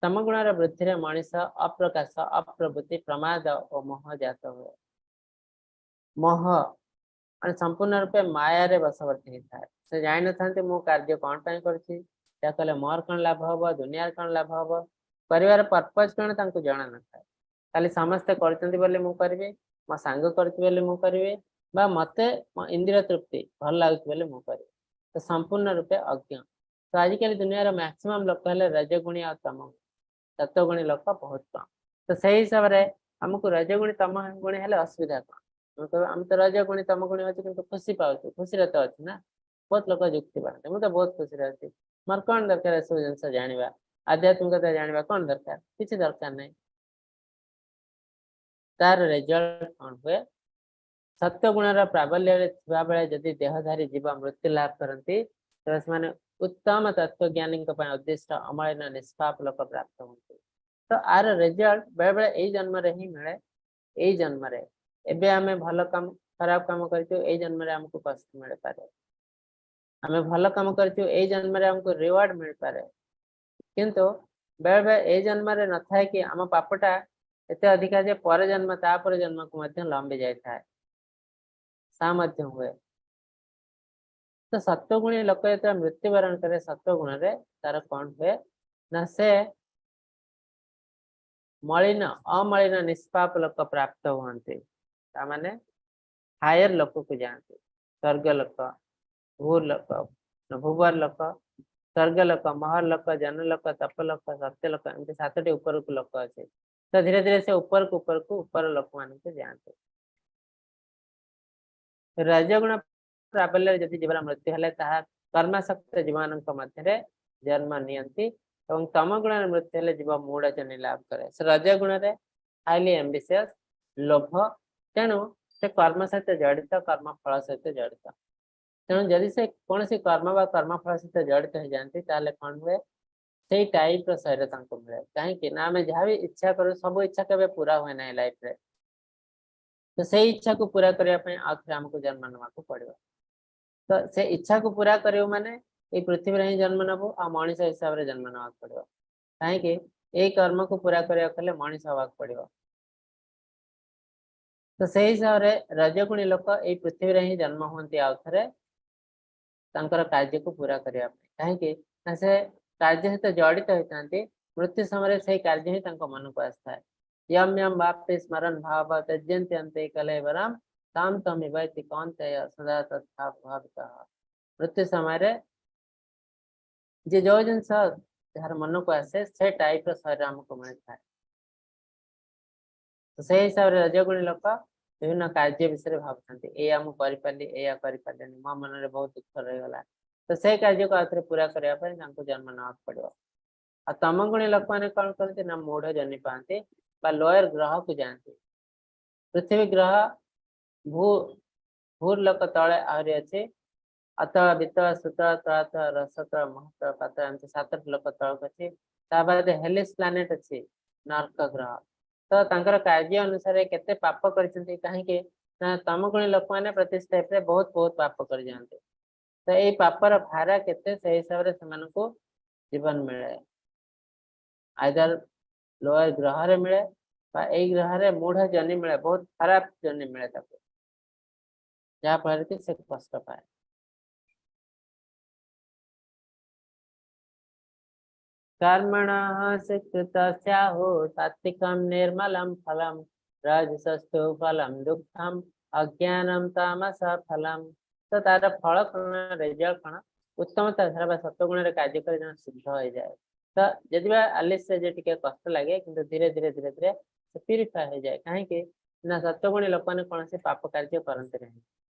ତମଗୁଣର ବୃଦ୍ଧିରେ ମଣିଷ ଅପ୍ରକାଶ, ଅପ୍ରବୃତ୍ତି, ପ୍ରମାଦ ଓ ମୋହ ଜାତ ହୁଏ। ମୋହ ମାନେ ସମ୍ପୂର୍ଣ୍ଣ ରୂପେ ମାୟାରେ ବଶବର୍ତ୍ତୀ ହେଇଥାଏ। ସେ ଜାଣିନଥାନ୍ତି ମୁଁ କାର୍ଯ୍ୟ କଣ ପାଇଁ କରୁଛି, ଏହା କଲେ ମୋର କଣ ଲାଭ ହବ, ଦୁନିଆର କଣ ଲାଭ ହବ, କରିବାର ପର୍ପଜ କଣ ତାଙ୍କୁ ଜଣା ନଥାଏ। ଖାଲି ସମସ୍ତେ କରୁଛନ୍ତି ବୋଲି ମୁଁ କରିବି, ମୋ ସାଙ୍ଗ କରୁଛି ବୋଲି ମୁଁ କରିବି, ବା ମତେ ମୋ ଇନ୍ଦ୍ରିୟ ତୃପ୍ତି ଭଲ ଲାଗୁଛି ବୋଲି ମୁଁ କରିବି। ତ ସମ୍ପୂର୍ଣ୍ଣ ରୂପେ ଅଜ୍ଞ। ତ ଆଜିକାଲି ଦୁନିଆର ମ୍ୟାକ୍ସିମମ୍ ଲୋକ ହେଲେ ରଜଗୁଣୀ ଆଉ ତମଗୁଣୀ, ସତ୍ୱଗୁଣୀ ଲୋକ ବହୁତ କମ। ତ ସେଇ ହିସାବରେ ଆମକୁ ରଜଗୁଣୀ ତମଗୁଣୀ ହେଲେ ଅସୁବିଧା କଣ? ଆମେ କହିବା ଆମେ ତ ରଜଗୁଣୀ ତମଗୁଣୀ ଅଛି କିନ୍ତୁ ଖୁସି ପାଉଛୁ, ଖୁସିରେ ତ ଅଛି ନା। ବହୁତ ଲୋକ ଯୁକ୍ତି ବାଢ଼ନ୍ତି, ମୁଁ ତ ବହୁତ ଖୁସିରେ ଅଛି, ମୋର କଣ ଦରକାର ଏସବୁ ଜିନିଷ ଜାଣିବା, ଆଧ୍ୟାତ୍ମିକତା ଜାଣିବା କଣ ଦରକାର, କିଛି ଦରକାର ନାହିଁ। ତାର ରେଜଲ୍ଟ କଣ ହୁଏ? ସତ୍ୟଗୁଣର ପ୍ରାବଲ୍ୟରେ ଥିବାବେଳେ ଯଦି ଦେହଧାରୀ ଜୀବ ମୃତ୍ୟୁ ଲାଭ କରନ୍ତି, ତେବେ ସେମାନେ ଉତ୍ତମ ତତ୍ତ୍ୱଜ୍ଞାନୀଙ୍କ ପାଇଁ ଉଦ୍ଦିଷ୍ଟ ଅମଳିନ ନିଷ୍ପାପ ଲୋକ ପ୍ରାପ୍ତ ହୁଅନ୍ତି। ତ ଆର ରେଜଲ୍ଟ ବେଳେବେଳେ ଏଇ ଜନ୍ମରେ ହିଁ ମିଳେ। ଏଇ ଜନ୍ମରେ ଏବେ ଆମେ ଭଲ କାମ ଖରାପ କାମ କରିଛୁ, ଏଇ ଜନ୍ମରେ ଆମକୁ କଷ୍ଟ ମିଳିପାରେ। ଆମେ ଭଲ କାମ କରିଛୁ, ଏଇ ଜନ୍ମରେ ଆମକୁ ରିୱାର୍ଡ ମିଳିପାରେ। କିନ୍ତୁ ବେଳେବେଳେ ଏଇ ଜନ୍ମରେ ନଥାଏ କି ଆମ ପାପଟା ଏତେ ଅଧିକା ଯେ ପରେ ଜନ୍ମ ତାପରେ ଜନ୍ମକୁ ମଧ୍ୟ ଲମ୍ବି ଯାଇଥାଏ, ତା ମଧ୍ୟ ହୁଏ। ତ ସତ୍ୱଗୁଣୀ ଲୋକ ଯେତେବେଳେ ମୃତ୍ୟୁବରଣ କରେ ସତ୍ୱଗୁଣରେ, ତାର କଣ ହୁଏ ନା ସେ ମଳିନ ଅମଳିନ ନିଷ୍ପାପ ଲୋକ ପ୍ରାପ୍ତ ହୁଅନ୍ତି। ତାମାନେ ହାୟର ଲୋକକୁ ଯାଆନ୍ତି, ସ୍ୱର୍ଗ ଲୋକ, ଭୂଲୋକ, ଭୂବର ଲୋକ, ସ୍ୱର୍ଗ ଲୋକ, ମହର ଲୋକ, ଜନଲୋକ, ତପଲୋକ, ସତ୍ୟଲୋକ, ଏମିତି 7ଟି ଉପରକୁ ଲୋକ ଅଛି। ତ ଧୀରେ ଧୀରେ ସେ ଉପରକୁ ଉପରକୁ ଉପର ଲୋକମାନଙ୍କୁ ଯାଆନ୍ତି। ରଜଗୁଣ ପ୍ରାବଲ୍ୟରେ ଯଦି ଜୀବର ମୃତ୍ୟୁ ହେଲେ ତାହା କର୍ମାସକ୍ତ ଜୀବମାନଙ୍କ ମଧ୍ୟରେ ଜନ୍ମ ନିଅନ୍ତି, ଏବଂ ତମ ଗୁଣରେ ମୃତ୍ୟୁ ହେଲେ ଜୀବ ମୂଢ ଜନି ଲାଭ କରେ। ସେ ରଜଗୁଣରେ ହାଇଲି ଆମ୍ବିସିୟସ୍, ଲୋଭ, ତେଣୁ ସେ କର୍ମ ସହିତ ଜଡ଼ିତ, କର୍ମ ଫଳ ସହିତ ଜଡ଼ିତ। ତେଣୁ ଯଦି ସେ କୌଣସି କର୍ମ ବା କର୍ମଫଳ ସହିତ ଜଡ଼ିତ ହେଇଯାଆନ୍ତି, ତାହେଲେ କଣ ହୁଏ? ସେଇ ଟାଇପର ଶରୀର ତାଙ୍କୁ ମିଳେ। କାହିଁକି ନା ଆମେ ଯାହା ବି ଇଚ୍ଛା କରୁ ସବୁ ଇଚ୍ଛା କେବେ ପୁରା ହୁଏ ନାହିଁ ଲାଇଫରେ। ତ ସେଇ ଇଚ୍ଛାକୁ ପୁରା କରିବା ପାଇଁ ଆଉ ଥରେ ଆମକୁ ଜନ୍ମ ନେବାକୁ ପଡିବ। ତ ସେ ଇଚ୍ଛାକୁ ପୁରା କରିବୁ ମାନେ ଏଇ ପୃଥିବୀରେ ହିଁ ଜନ୍ମ ନେବୁ, ଆଉ ମଣିଷ ହିସାବରେ ଜନ୍ମ ନେବାକୁ ପଡିବ। କାହିଁକି ଏଇ କର୍ମକୁ ପୁରା କରିବାକୁ ହେଲେ ମଣିଷ ହବାକୁ ପଡିବ। ତ ସେଇ ହିସାବରେ ରଜଗୁଣୀ ଲୋକ ଏଇ ପୃଥିବୀରେ ହିଁ ଜନ୍ମ ହୁଅନ୍ତି ଆଉ ଥରେ ତାଙ୍କର କାର୍ଯ୍ୟକୁ ପୁରା କରିବା ପାଇଁ। କାହିଁକି ନା ସେ କାର୍ଯ୍ୟ ସହିତ ଜଡ଼ିତ ହେଇଥାନ୍ତି। ମୃତ୍ୟୁ ସମୟରେ ସେଇ କାର୍ଯ୍ୟ ହିଁ ତାଙ୍କ ମନକୁ ଆସିଥାଏ। ୟମ ୟମ ବାପ୍ତି ସ୍ମରଣ ଭାବ ତ୍ୟଜ୍ୟନ୍ତି ଅନ୍ତେ କଲେବରମ ତାମ ତମିବୈତି କୌନ୍ତେୟ ସଦା ତଥା ଭାବିତଃ। ମୃତ୍ୟୁ ସମୟରେ ଯେ ଯୋଉ ଜିନିଷ ଯାହାର ମନକୁ ଆସେ ସେ ଟାଇପର ଶରୀର ଆମକୁ ମିଳିଥାଏ। ତ ସେଇ ହିସାବରେ ରଜଗୁଣୀ ଲୋକ ବିଭିନ୍ନ କାର୍ଯ୍ୟ ବିଷୟରେ ଭାବୁଥାନ୍ତି, ଏଇଆ ମୁଁ କରିପାରିଲି, ଏଇଆ କରିପାରିଲିନି, ମୋ ମନରେ ବହୁତ ଦୁଃଖ ରହିଗଲା। ତ ସେଇ କାର୍ଯ୍ୟକୁ ଆଉଥରେ ପୁରା କରିବା ପାଇଁ ତାଙ୍କୁ ଜନ୍ମ ନେବାକୁ ପଡିବ। ଆଉ ତମଗୁଣୀ ଲୋକମାନେ କଣ କରନ୍ତି ନା ମୂଢ ଜନି ପାଆନ୍ତି ବା ଲୋୟର ଗ୍ରହକୁ ଯାଆନ୍ତି। ପୃଥିବୀ ଗ୍ରହ ଭୂର ଲୋକ ତଳେ ଆହୁରି ଅଛି, ଅତଳ, ବିତଳ, ସୁତଳ, ତଳାତଳ, ରସତଳ, ମହତଳ, ପାତଳ, ଏମିତି 7ଟି ଲୋକ ତଳକୁ ଅଛି। ତା ବାଦ ହେଲିସ୍ ପ୍ଲାନେଟ ଅଛି, ନର୍କ ଗ୍ରହ। ତ ତାଙ୍କର କାର୍ଯ୍ୟ ଅନୁସାରେ କେତେ ପାପ କରିଛନ୍ତି, କାହିଁକି ନା ତମଗୁଣୀ ଲୋକମାନେ ପ୍ରତି ଷ୍ଟେପରେ ବହୁତ ବହୁତ ପାପ କରିଯାଆନ୍ତି। ତ ଏଇ ପାପର ଭାର କେତେ ସେଇ ହିସାବରେ ସେମାନଙ୍କୁ ଜୀବନ ମିଳେ। ଆଇଦର ଲୋଅର ଗ୍ରହରେ ମିଳେ ବା ଏଇ ଗ୍ରହରେ ମୂଢ ଜନି ମିଳେ, ବହୁତ ଖରାପ ଜନି ମିଳେ ତାକୁ, ଯାହା ଫଳରେ କି ସେ କଷ୍ଟ ପାଏ। कर्मणः सुकृतस्याहुः सात्विकं निर्मलं फलं राजसस्तु फलं दुःखम् अज्ञानं तामस फलं। ତ ତାର ଫଳ କଣ, ରେଜଲ୍ଟ କଣ? ଉତ୍ତମତା ଧାରା ବା ସତ୍ୱଗୁଣରେ କାର୍ଯ୍ୟ କରି ଜଣେ ଶୁଦ୍ଧ ହେଇଯାଏ। ତ ଯଦି ବା ଆଲିସରେ ଯେ ଟିକେ କଷ୍ଟ ଲାଗେ, କିନ୍ତୁ ଧୀରେ ଧୀରେ ଧୀରେ ଧୀରେ ସେ ପ୍ୟୁରିଫାଏ ହେଇଯାଏ। କାହିଁକି ନା ସତ୍ୱଗୁଣୀ ଲୋକମାନେ କୌଣସି ପାପ କାର୍ଯ୍ୟ କରନ୍ତି ନାହିଁ।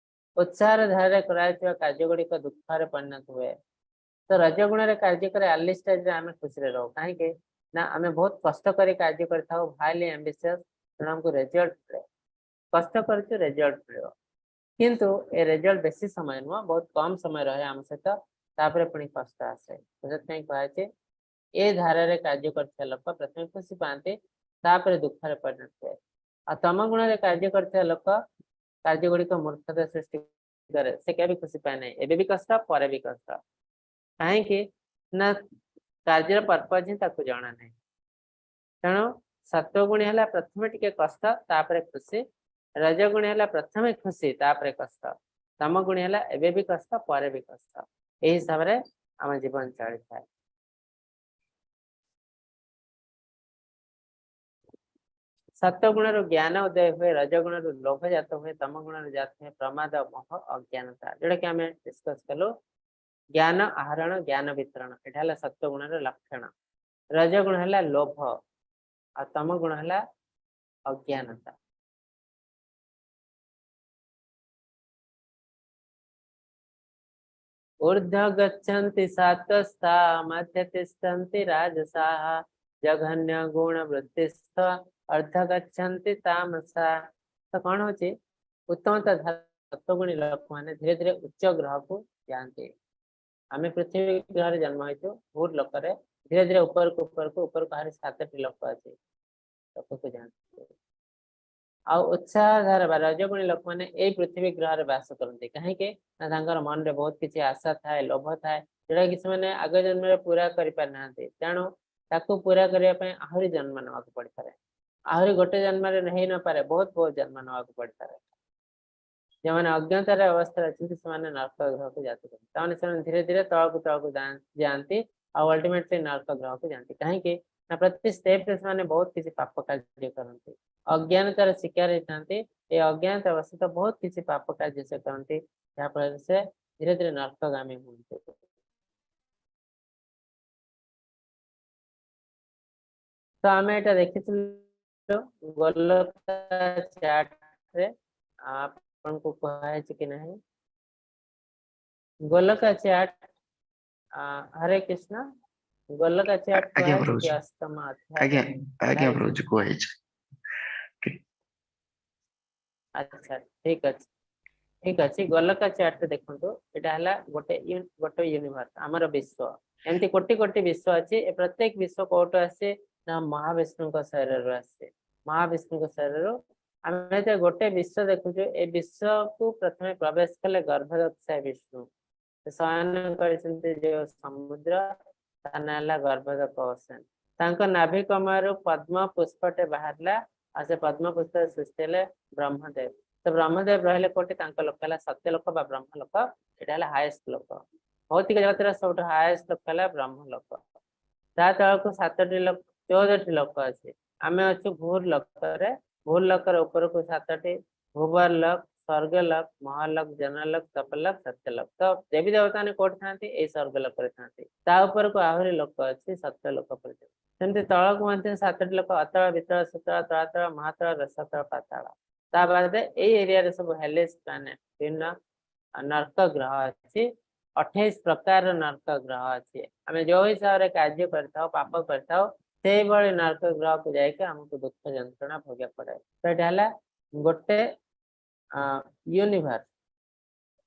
ଉତ୍ସାହର ଧାରାରେ କରାଯାଇଥିବା କାର୍ଯ୍ୟ ଗୁଡ଼ିକ ଦୁଃଖରେ ପରିଣତ ହୁଏ। ତ ରଜଗୁଣରେ କାର୍ଯ୍ୟ କରି ଆର୍ଲି ଷ୍ଟେଜରେ ଆମେ ଖୁସିରେ ରହୁ। କାହିଁକି ନା ଆମେ ବହୁତ କଷ୍ଟ କରି କାର୍ଯ୍ୟ କରିଥାଉ, ହାଇଲି ଆମ୍ବିସିୟସ୍, ତେଣୁ ଆମକୁ ରେଜଲ୍ଟ ମିଳେ। କଷ୍ଟ କରିଛୁ, ରେଜଲ୍ଟ ମିଳିବ, କିନ୍ତୁ ଏ ରେଜଲ୍ଟ ବେଶୀ ସମୟ ନୁହଁ, ବହୁତ କମ ସମୟ ରହେ ଆମ ସହିତ, ତାପରେ ପୁଣି କଷ୍ଟ ଆସେ। ତ ସେଥିପାଇଁ କୁହାଯାଇଛି ଏ ଧାରାରେ କାର୍ଯ୍ୟ କରିଥିବା ଲୋକ ପ୍ରଥମେ ଖୁସି ପାଆନ୍ତି, ତାପରେ ଦୁଃଖରେ ପରିଣତ ହୁଏ। ଆଉ ତମ ଗୁଣରେ କାର୍ଯ୍ୟ କରିଥିବା ଲୋକ କାର୍ଯ୍ୟ ଗୁଡ଼ିକ ମୂର୍ଖତା ସୃଷ୍ଟି କରେ, ସେ କେବେ ଖୁସି ପାଏ ନାହିଁ, ଏବେ ବି କଷ୍ଟ ପରେ ବି କଷ୍ଟ। କାହିଁକି ନା କାର୍ଯ୍ୟର ପର୍ପଜ ହିଁ ତାକୁ ଜଣା ନାହିଁ। ତେଣୁ ସତ୍ୱଗୁଣୀ ହେଲା ପ୍ରଥମେ ଟିକେ କଷ୍ଟ ତାପରେ ଖୁସି, ରଜଗୁଣୀ ହେଲା ପ୍ରଥମେ ଖୁସି ତାପରେ କଷ୍ଟ, ତମଗୁଣୀ ହେଲା ଏବେ ବି କଷ୍ଟ ପରେ ବି କଷ୍ଟ। ଏହି ହିସାବରେ ଆମ ଜୀବନ ଚାଲିଥାଏ। ସତ୍ୱଗୁଣରୁ ଜ୍ଞାନ ଉଦୟ ହୁଏ, ରଜଗୁଣରୁ ଲୋଭ ଜାତ ହୁଏ, ତମଗୁଣରୁ ଜାତ ହୁଏ ପ୍ରମାଦ, ମୋହ, ଅଜ୍ଞାନତା, ଯୋଉଟା କି ଆମେ ଡିସ୍କସ କଲୁ। ଜ୍ଞାନ ଆହରଣ, ଜ୍ଞାନ ବିତରଣ, ଏଟା ହେଲା ସତ୍ୱଗୁଣର ଲକ୍ଷଣ। ରଜଗୁଣ ହେଲା ଲୋଭ, ଆଉ ତମଗୁଣ ହେଲା ଅଜ୍ଞାନତା। ऊर्ध्व गच्छन्ति सात्वस्था मध्य तिष्ठन्ति राजसाः जघन्य गुण वृत्तिस्थ अर्ध गच्छन्ति तामसा। ତ କଣ ହଉଛି, ଉତ୍ତମତା ସତ୍ୱଗୁଣୀ ଲୋକମାନେ ଧୀରେ ଧୀରେ ଉଚ୍ଚ ଗ୍ରହକୁ ଯାଆନ୍ତି। ଆମେ ପୃଥିବୀ ଗ୍ରହରେ ଜନ୍ମ ହେଇଛୁ, ଭୂର ଲୋକରେ ଧୀରେ ଧୀରେ ଉପରକୁ ଉପରକୁ ଉପରକୁ ଆହୁରି 7ଟି ଲୋକ ଅଛି, ଲୋକକୁ ଯାଆନ୍ତି। ଆଉ ଉତ୍ସାହ ଧାରା ବା ରଜଗୁଣୀ ଲୋକମାନେ ଏଇ ପୃଥିବୀ ଗ୍ରହରେ ବାସ କରନ୍ତି। କାହିଁକି ନା ତାଙ୍କର ମନରେ ବହୁତ କିଛି ଆଶା ଥାଏ, ଲୋଭ ଥାଏ, ଯୋଉଟା କି ସେମାନେ ଆଗ ଜନ୍ମରେ ପୁରା କରିପାରିନାହାନ୍ତି। ତେଣୁ ତାକୁ ପୁରା କରିବା ପାଇଁ ଆହୁରି ଜନ୍ମ ନେବାକୁ ପଡିପାରେ, ଆହୁରି ଗୋଟେ ଜନ୍ମରେ ହେଇ ନପାରେ, ବହୁତ ବହୁତ ଜନ୍ମ ନେବାକୁ ପଡିପାରେ। ଯେଉଁମାନେ ଅଜ୍ଞତାର ଅବସ୍ଥାରେ ଅଛନ୍ତି ସେମାନେ ନର୍କ ଗ୍ରହକୁ ଯାତି କରନ୍ତି। ତାମାନେ ସେମାନେ ଧୀରେ ଧୀରେ ତଳକୁ ତଳକୁ ଯାଆନ୍ତି ଆଉ ଅଲ୍ଟିମେଟଲି ନର୍କ ଗ୍ରହକୁ ଯାଆନ୍ତି। କାହିଁକି ନା ପ୍ରତି ଷ୍ଟେପରେ ସେମାନେ ବହୁତ କିଛି ପାପ କାର୍ଯ୍ୟ କରନ୍ତି, ଅଜ୍ଞାନତାର ଶିକାର ହେଇଥାନ୍ତି। ଏ ଅଜ୍ଞାନତା ଅବସ୍ଥା ବହୁତ କିଛି ପାପ କାର୍ଯ୍ୟ ସେ କରନ୍ତି, ଯାହାଫଳରେ ସେ ଧୀରେ ଧୀରେ ନର୍କଗାମୀ ହୁଅନ୍ତି। ତ ଆମେ ଏଇଟା ଦେଖିଥିଲୁ ଗୋଲକ ଚାର୍ଟରେ, ଆପଣଙ୍କୁ କୁହାଯାଇଛି କି ନାହିଁ ଗୋଲକ ଚାର୍ଟ? ହରେ କୃଷ୍ଣ, ଗୋଲକ ଚାର୍ଟ ଆଜ୍ଞା କୁହାଯାଇଛି କି ପ୍ରଭୁଜୀ। ଅଷ୍ଟମ ଆଜ୍ଞା ଅଧ୍ୟାୟରେ ଆଜ୍ଞା ପଢା ହେଇଛି? ପ୍ରଭୁଜୀ କୁହାଯାଇଛି। ଆଚ୍ଛା, ଠିକ ଅଛି, ଠିକ ଅଛି। ଗୋଲକ ଚାର୍ଟ ଦେଖନ୍ତୁ, ଏଇଟା ହେଲା ଗୋଟେ ଗୋଟେ ୟୁନିଭର୍ସ, ଆମର ବିଶ୍ୱ। ଏମିତି କୋଟି କୋଟି ବିଶ୍ୱ ଅଛି। ଏ ପ୍ରତ୍ୟେକ ବିଶ୍ୱ କୋଉଠୁ ଆସେ ନା ମହାବିଷ୍ଣୁଙ୍କ ଶରୀରରୁ ଆସେ। ମହାବିଷ୍ଣୁଙ୍କ ଶରୀରରୁ ଆମେ ଯେତେବେଳେ ଗୋଟେ ବିଶ୍ୱ ଦେଖୁଛୁ, ଏ ବିଶ୍ୱକୁ ପ୍ରଥମେ ପ୍ରବେଶ କଲେ ଗର୍ଭଦକ୍ଷାୟ ବିଷ୍ଣୁ। ସେ ଶୟନ କରିଛନ୍ତି ଯୋଉ ସମୁଦ୍ର, ତା ନାଁ ହେଲା ଗର୍ଭଦକ ଓସେନ। ତାଙ୍କ ନାଭି କମଳରୁ ପଦ୍ମ ପୁଷ୍ପଟେ ବାହାରିଲା, ଆଉ ସେ ପଦ୍ମ ପୁଷ୍ପରେ ସୃଷ୍ଟି ହେଲେ ବ୍ରହ୍ମଦେବ। ତ ବ୍ରହ୍ମଦେବ ରହିଲେ କୋଉଠି? ତାଙ୍କ ଲୋକ ହେଲା ସତ୍ୟ ଲୋକ ବା ବ୍ରହ୍ମ ଲୋକ। ଏଇଟା ହେଲା ହାଏଷ୍ଟ ଲୋକ। ଭୌତିକ ଜଗତର ସବୁଠୁ ହାଏଷ୍ଟ ଲୋକ ହେଲା ବ୍ରହ୍ମ ଲୋକ। ତା ତଳକୁ 7ଟି ଲୋକ, 14ଟି ଲୋକ ଅଛି। ଆମେ ଅଛୁ ଭୂର ଲୋକରେ। ଭୂର ଲୋକର ଉପରକୁ 7ଟି, ଭୂବର ଲୋକ, ସ୍ୱର୍ଗ ଲୋକ, ମହାଲୋକ, ଜନଲୋକ, ତପଲୋକ, ସତ୍ୟଲୋକ। ତ ଦେବୀ ଦେବତା ମାନେ କୋଉଠି ଥାନ୍ତି? ଏଇ ସ୍ୱର୍ଗ ଲୋକରେ ଥାନ୍ତି। ତା ଉପରକୁ ଆହୁରି ଲୋକ ଅଛି, ସତ୍ୟ ଲୋକ ପର୍ଯ୍ୟନ୍ତ। ସେମିତି ତଳକୁ ମଧ୍ୟ 7ଟି ଲୋକ, ଅତଳ, ବିତଳ, ସୁତଳ, ତଳାତଳ, ମହାତଳ, ରସାତଳ, ପାତାଳ। ତା ବାଦେ ଏଇ ଏରିଆରେ ସବୁ ହେଲିସ୍ ପ୍ଲାନେଟ, ବିଭିନ୍ନ ନର୍କ ଗ୍ରହ ଅଛି। 28 ପ୍ରକାରର ନର୍କ ଗ୍ରହ ଅଛି। ଆମେ ଯୋଉ ହିସାବରେ କାର୍ଯ୍ୟ କରିଥାଉ, ପାପ କରିଥାଉ, ସେଇଭଳି ନର୍କ ଗ୍ରହକୁ ଯାଇକି ଆମକୁ ଦୁଃଖ ଯନ୍ତ୍ରଣା ଭୋଗିବାକୁ ପଡେ। ତ ଏଇଟା ହେଲା ଗୋଟେ ୟୁନିଭର୍ସ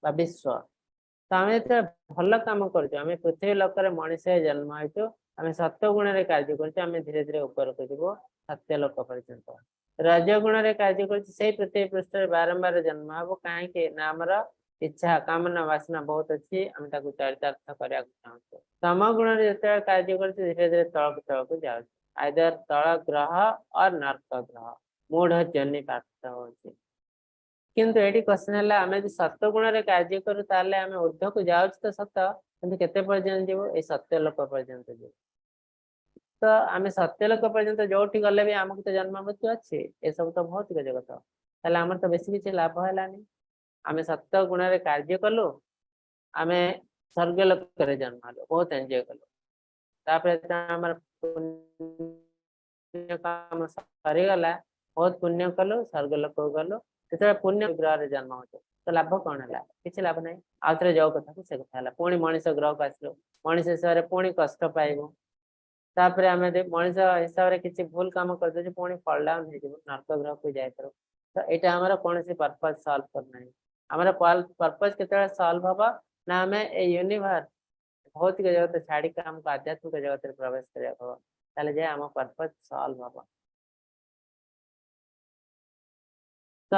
ବା ବିଶ୍ୱ। ତ ଆମେ ଯେତେବେଳେ ଭଲ କାମ କରୁଛୁ, ଆମେ ପୃଥିବୀ ଲୋକରେ ମଣିଷ ହେଇ ଜନ୍ମ ହେଇଛୁ, ଆମେ ସତ୍ୱ ଗୁଣରେ କାର୍ଯ୍ୟ କରୁଛୁ, ଆମେ ଧୀରେ ଧୀରେ ଉପରକୁ ଯିବୁ ସତ୍ୟ ଲୋକ ପର୍ଯ୍ୟନ୍ତ। ରଜଗୁଣରେ କାର୍ଯ୍ୟ କରୁଛି ସେଇ ପୃଥିବୀ ପୃଷ୍ଠରେ ବାରମ୍ବାର ଜନ୍ମ ହବ। କାହିଁକି ନା ଆମର ଇଚ୍ଛା କାମନା ବାସନା ବହୁତ ଅଛି, ଆମେ ତାକୁ ଚରିତାର୍ଥ କରିବାକୁ ଚାହୁଁଛୁ। ତମ ଗୁଣରେ ଯେତେବେଳେ କାର୍ଯ୍ୟ କରୁଛୁ ଧୀରେ ଧୀରେ ତଳକୁ ତଳକୁ ଯାଉଛି, ଆଇଦର ତଳ ଗ୍ରହ ଅର୍ ନର୍କ ଗ୍ରହ, ମୂଢ ଜନି ପ୍ରାପ୍ତ ହଉଛି। କିନ୍ତୁ ଏଠି କ୍ୱେଶ୍ଚନ ହେଲା, ଆମେ ଯଦି ସତ୍ୱ ଗୁଣରେ କାର୍ଯ୍ୟ କରୁ ତାହେଲେ ଆମେ ଉର୍ଦ୍ଧ୍ୱକୁ ଯାଉଛୁ ତ ସତ, କିନ୍ତୁ କେତେ ପର୍ଯ୍ୟନ୍ତ ଯିବୁ? ଏଇ ସତ୍ୟ ଲୋକ ପର୍ଯ୍ୟନ୍ତ ଯିବୁ। ତ ଆମେ ସତ୍ୟ ଲୋକ ପର୍ଯ୍ୟନ୍ତ ଯୋଉଠି ଗଲେ ବି ଆମକୁ ତ ଜନ୍ମ ମୃତ୍ୟୁ ଅଛି, ଏସବୁ ତ ଭୌତିକ ଜଗତ, ତାହେଲେ ଆମର ତ ବେଶୀ କିଛି ଲାଭ ହେଲାନି। ଆମେ ସତ୍ୟ ଗୁଣରେ କାର୍ଯ୍ୟ କଲୁ, ଆମେ ସ୍ୱର୍ଗ ଲୋକରେ ଜନ୍ମ ହେଲୁ, ବହୁତ ଏନ୍ଜୟ କଲୁ, ତାପରେ ଆମର ପୁଣ୍ୟ କାମ ସରିଗଲା, ବହୁତ ପୁଣ୍ୟ କଲୁ, ସ୍ୱର୍ଗ ଲୋକକୁ ଗଲୁ, ଯେତେବେଳେ ପୁଣ୍ୟ ଗ୍ରହରେ ଜନ୍ମ ହଉଛୁ ତ ଲାଭ କଣ ହେଲା? କିଛି ଲାଭ ନାହିଁ। ଆଉ ଥରେ ଯୋଉ କଥାକୁ ସେ କଥା ହେଲା, ପୁଣି ମଣିଷ ଗ୍ରହକୁ ଆସିଲୁ, ମଣିଷ ହିସାବରେ ପୁଣି କଷ୍ଟ ପାଇବୁ, ତାପରେ ଆମେ ମଣିଷ ହିସାବରେ କିଛି ଭୁଲ କାମ କରିଦେଉଛୁ, ପୁଣି ଫଲ୍ ଡାଉନ ହେଇଯିବୁ, ନର୍କ ଗ୍ରହକୁ ଯାଇପାରୁ। ତ ଏଇଟା ଆମର କୌଣସି ପର୍ପଜ ସଲ୍ଭ କରୁନାହିଁ। ଆମର ପର୍ପଜ କେତେବେଳେ ସଲ୍ଭ ହବ ନା ଆମେ ଏଇ ୟୁନିଭର୍ସ ଭୌତିକ ଜଗତ ଛାଡିକି ଆମକୁ ଆଧ୍ୟାତ୍ମିକ ଜଗତରେ ପ୍ରବେଶ କରିବାକୁ ହବ, ତାହେଲେ ଯାଇ ଆମ ପର୍ପଜ ସଲ୍ଭ ହବ। ତ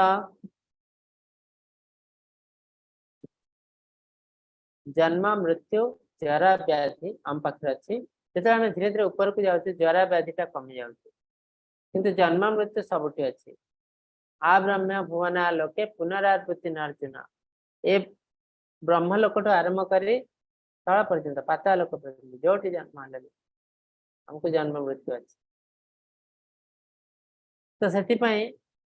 ଜନ୍ମ ମୃତ୍ୟୁ ଜରା ବ୍ୟାଧି ଆମ ପାଖରେ ଅଛି। ଯେତେବେଳେ ଆମେ ଧୀରେ ଧୀରେ ଉପରକୁ ଯାଉଛୁ ଜରା ବ୍ୟାଧିଟା କମି ଯାଉଛି, କିନ୍ତୁ ଜନ୍ମ ମୃତ୍ୟୁ ସବୁଠି ଅଛି। ଆ ବ୍ରହ୍ମ ଭୁବନା ଲୋକେ ପୁନରାବୃତ୍ତି ନର୍ଜୁନ, ଏ ବ୍ରହ୍ମ ଲୋକଠୁ ଆରମ୍ଭ କରି ତଳ ପର୍ଯ୍ୟନ୍ତ ପାତାଳ ଲୋକ ପର୍ଯ୍ୟନ୍ତ ଯୋଉଠି ଜନ୍ମ ହେଲେ ବି ଆମକୁ ଜନ୍ମ ମୃତ୍ୟୁ ଅଛି। ତ ସେଥିପାଇଁ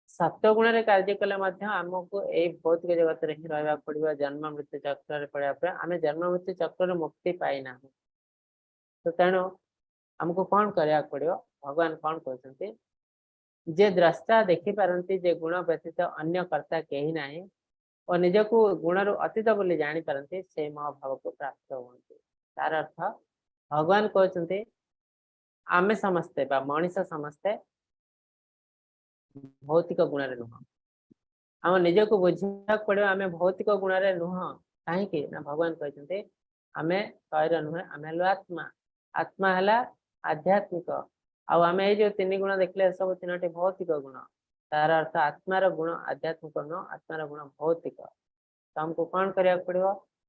ସତ୍ୱଗୁଣରେ କାର୍ଯ୍ୟ କଲେ ମଧ୍ୟ ଆମକୁ ଏଇ ଭୌତିକ ଜଗତରେ ହିଁ ରହିବାକୁ ପଡିବ, ଜନ୍ମ ମୃତ୍ୟୁ ଚକ୍ରରେ ପଡିବାକୁ ପଡିବ। ଆମେ ଜନ୍ମ ମୃତ୍ୟୁ ଚକ୍ରରୁ ମୁକ୍ତି ପାଇନାହୁଁ। ତ ତେଣୁ ଆମକୁ କଣ କରିବାକୁ ପଡିବ? ଭଗବାନ କଣ କହୁଛନ୍ତି? ଯେ ଦ୍ରଷ୍ଟା ଦେଖିପାରନ୍ତି ଯେ ଗୁଣ ବ୍ୟତୀତ ଅନ୍ୟ କର୍ତ୍ତା କେହି ନାହିଁ ଓ ନିଜକୁ ଗୁଣରୁ ଅତୀତ ବୋଲି ଜାଣିପାରନ୍ତି, ସେ ମହାଭାବକୁ ପ୍ରାପ୍ତ ହୁଅନ୍ତି। ତାର ଅର୍ଥ ଭଗବାନ କହୁଛନ୍ତି ଆମେ ସମସ୍ତେ ବା ମଣିଷ ସମସ୍ତେ ଭୌତିକ ଗୁଣରେ ନୁହଁ। ଆମ ନିଜକୁ ବୁଝିବାକୁ ପଡିବ ଆମେ ଭୌତିକ ଗୁଣରେ ନୁହଁ। କାହିଁକି ନା ଭଗବାନ କହିଛନ୍ତି ଆମେ ଶରୀର ନୁହେଁ, ଆମେ ହେଲୁ ଆତ୍ମା। ଆତ୍ମା ହେଲା ଆଧ୍ୟାତ୍ମିକ। ଆଉ ଆମେ ଏଇ ଯୋଉ ତିନି ଗୁଣ ଦେଖିଲେ ସବୁ ତିନୋଟି ଭୌତିକ ଗୁଣ। ତାର ଅର୍ଥ ଆତ୍ମାର ଗୁଣ ଆଧ୍ୟାତ୍ମିକ ନୁହଁ, ଆତ୍ମାର ଗୁଣ ଭୌତିକ। ତ ଆମକୁ କଣ କରିବାକୁ ପଡିବ?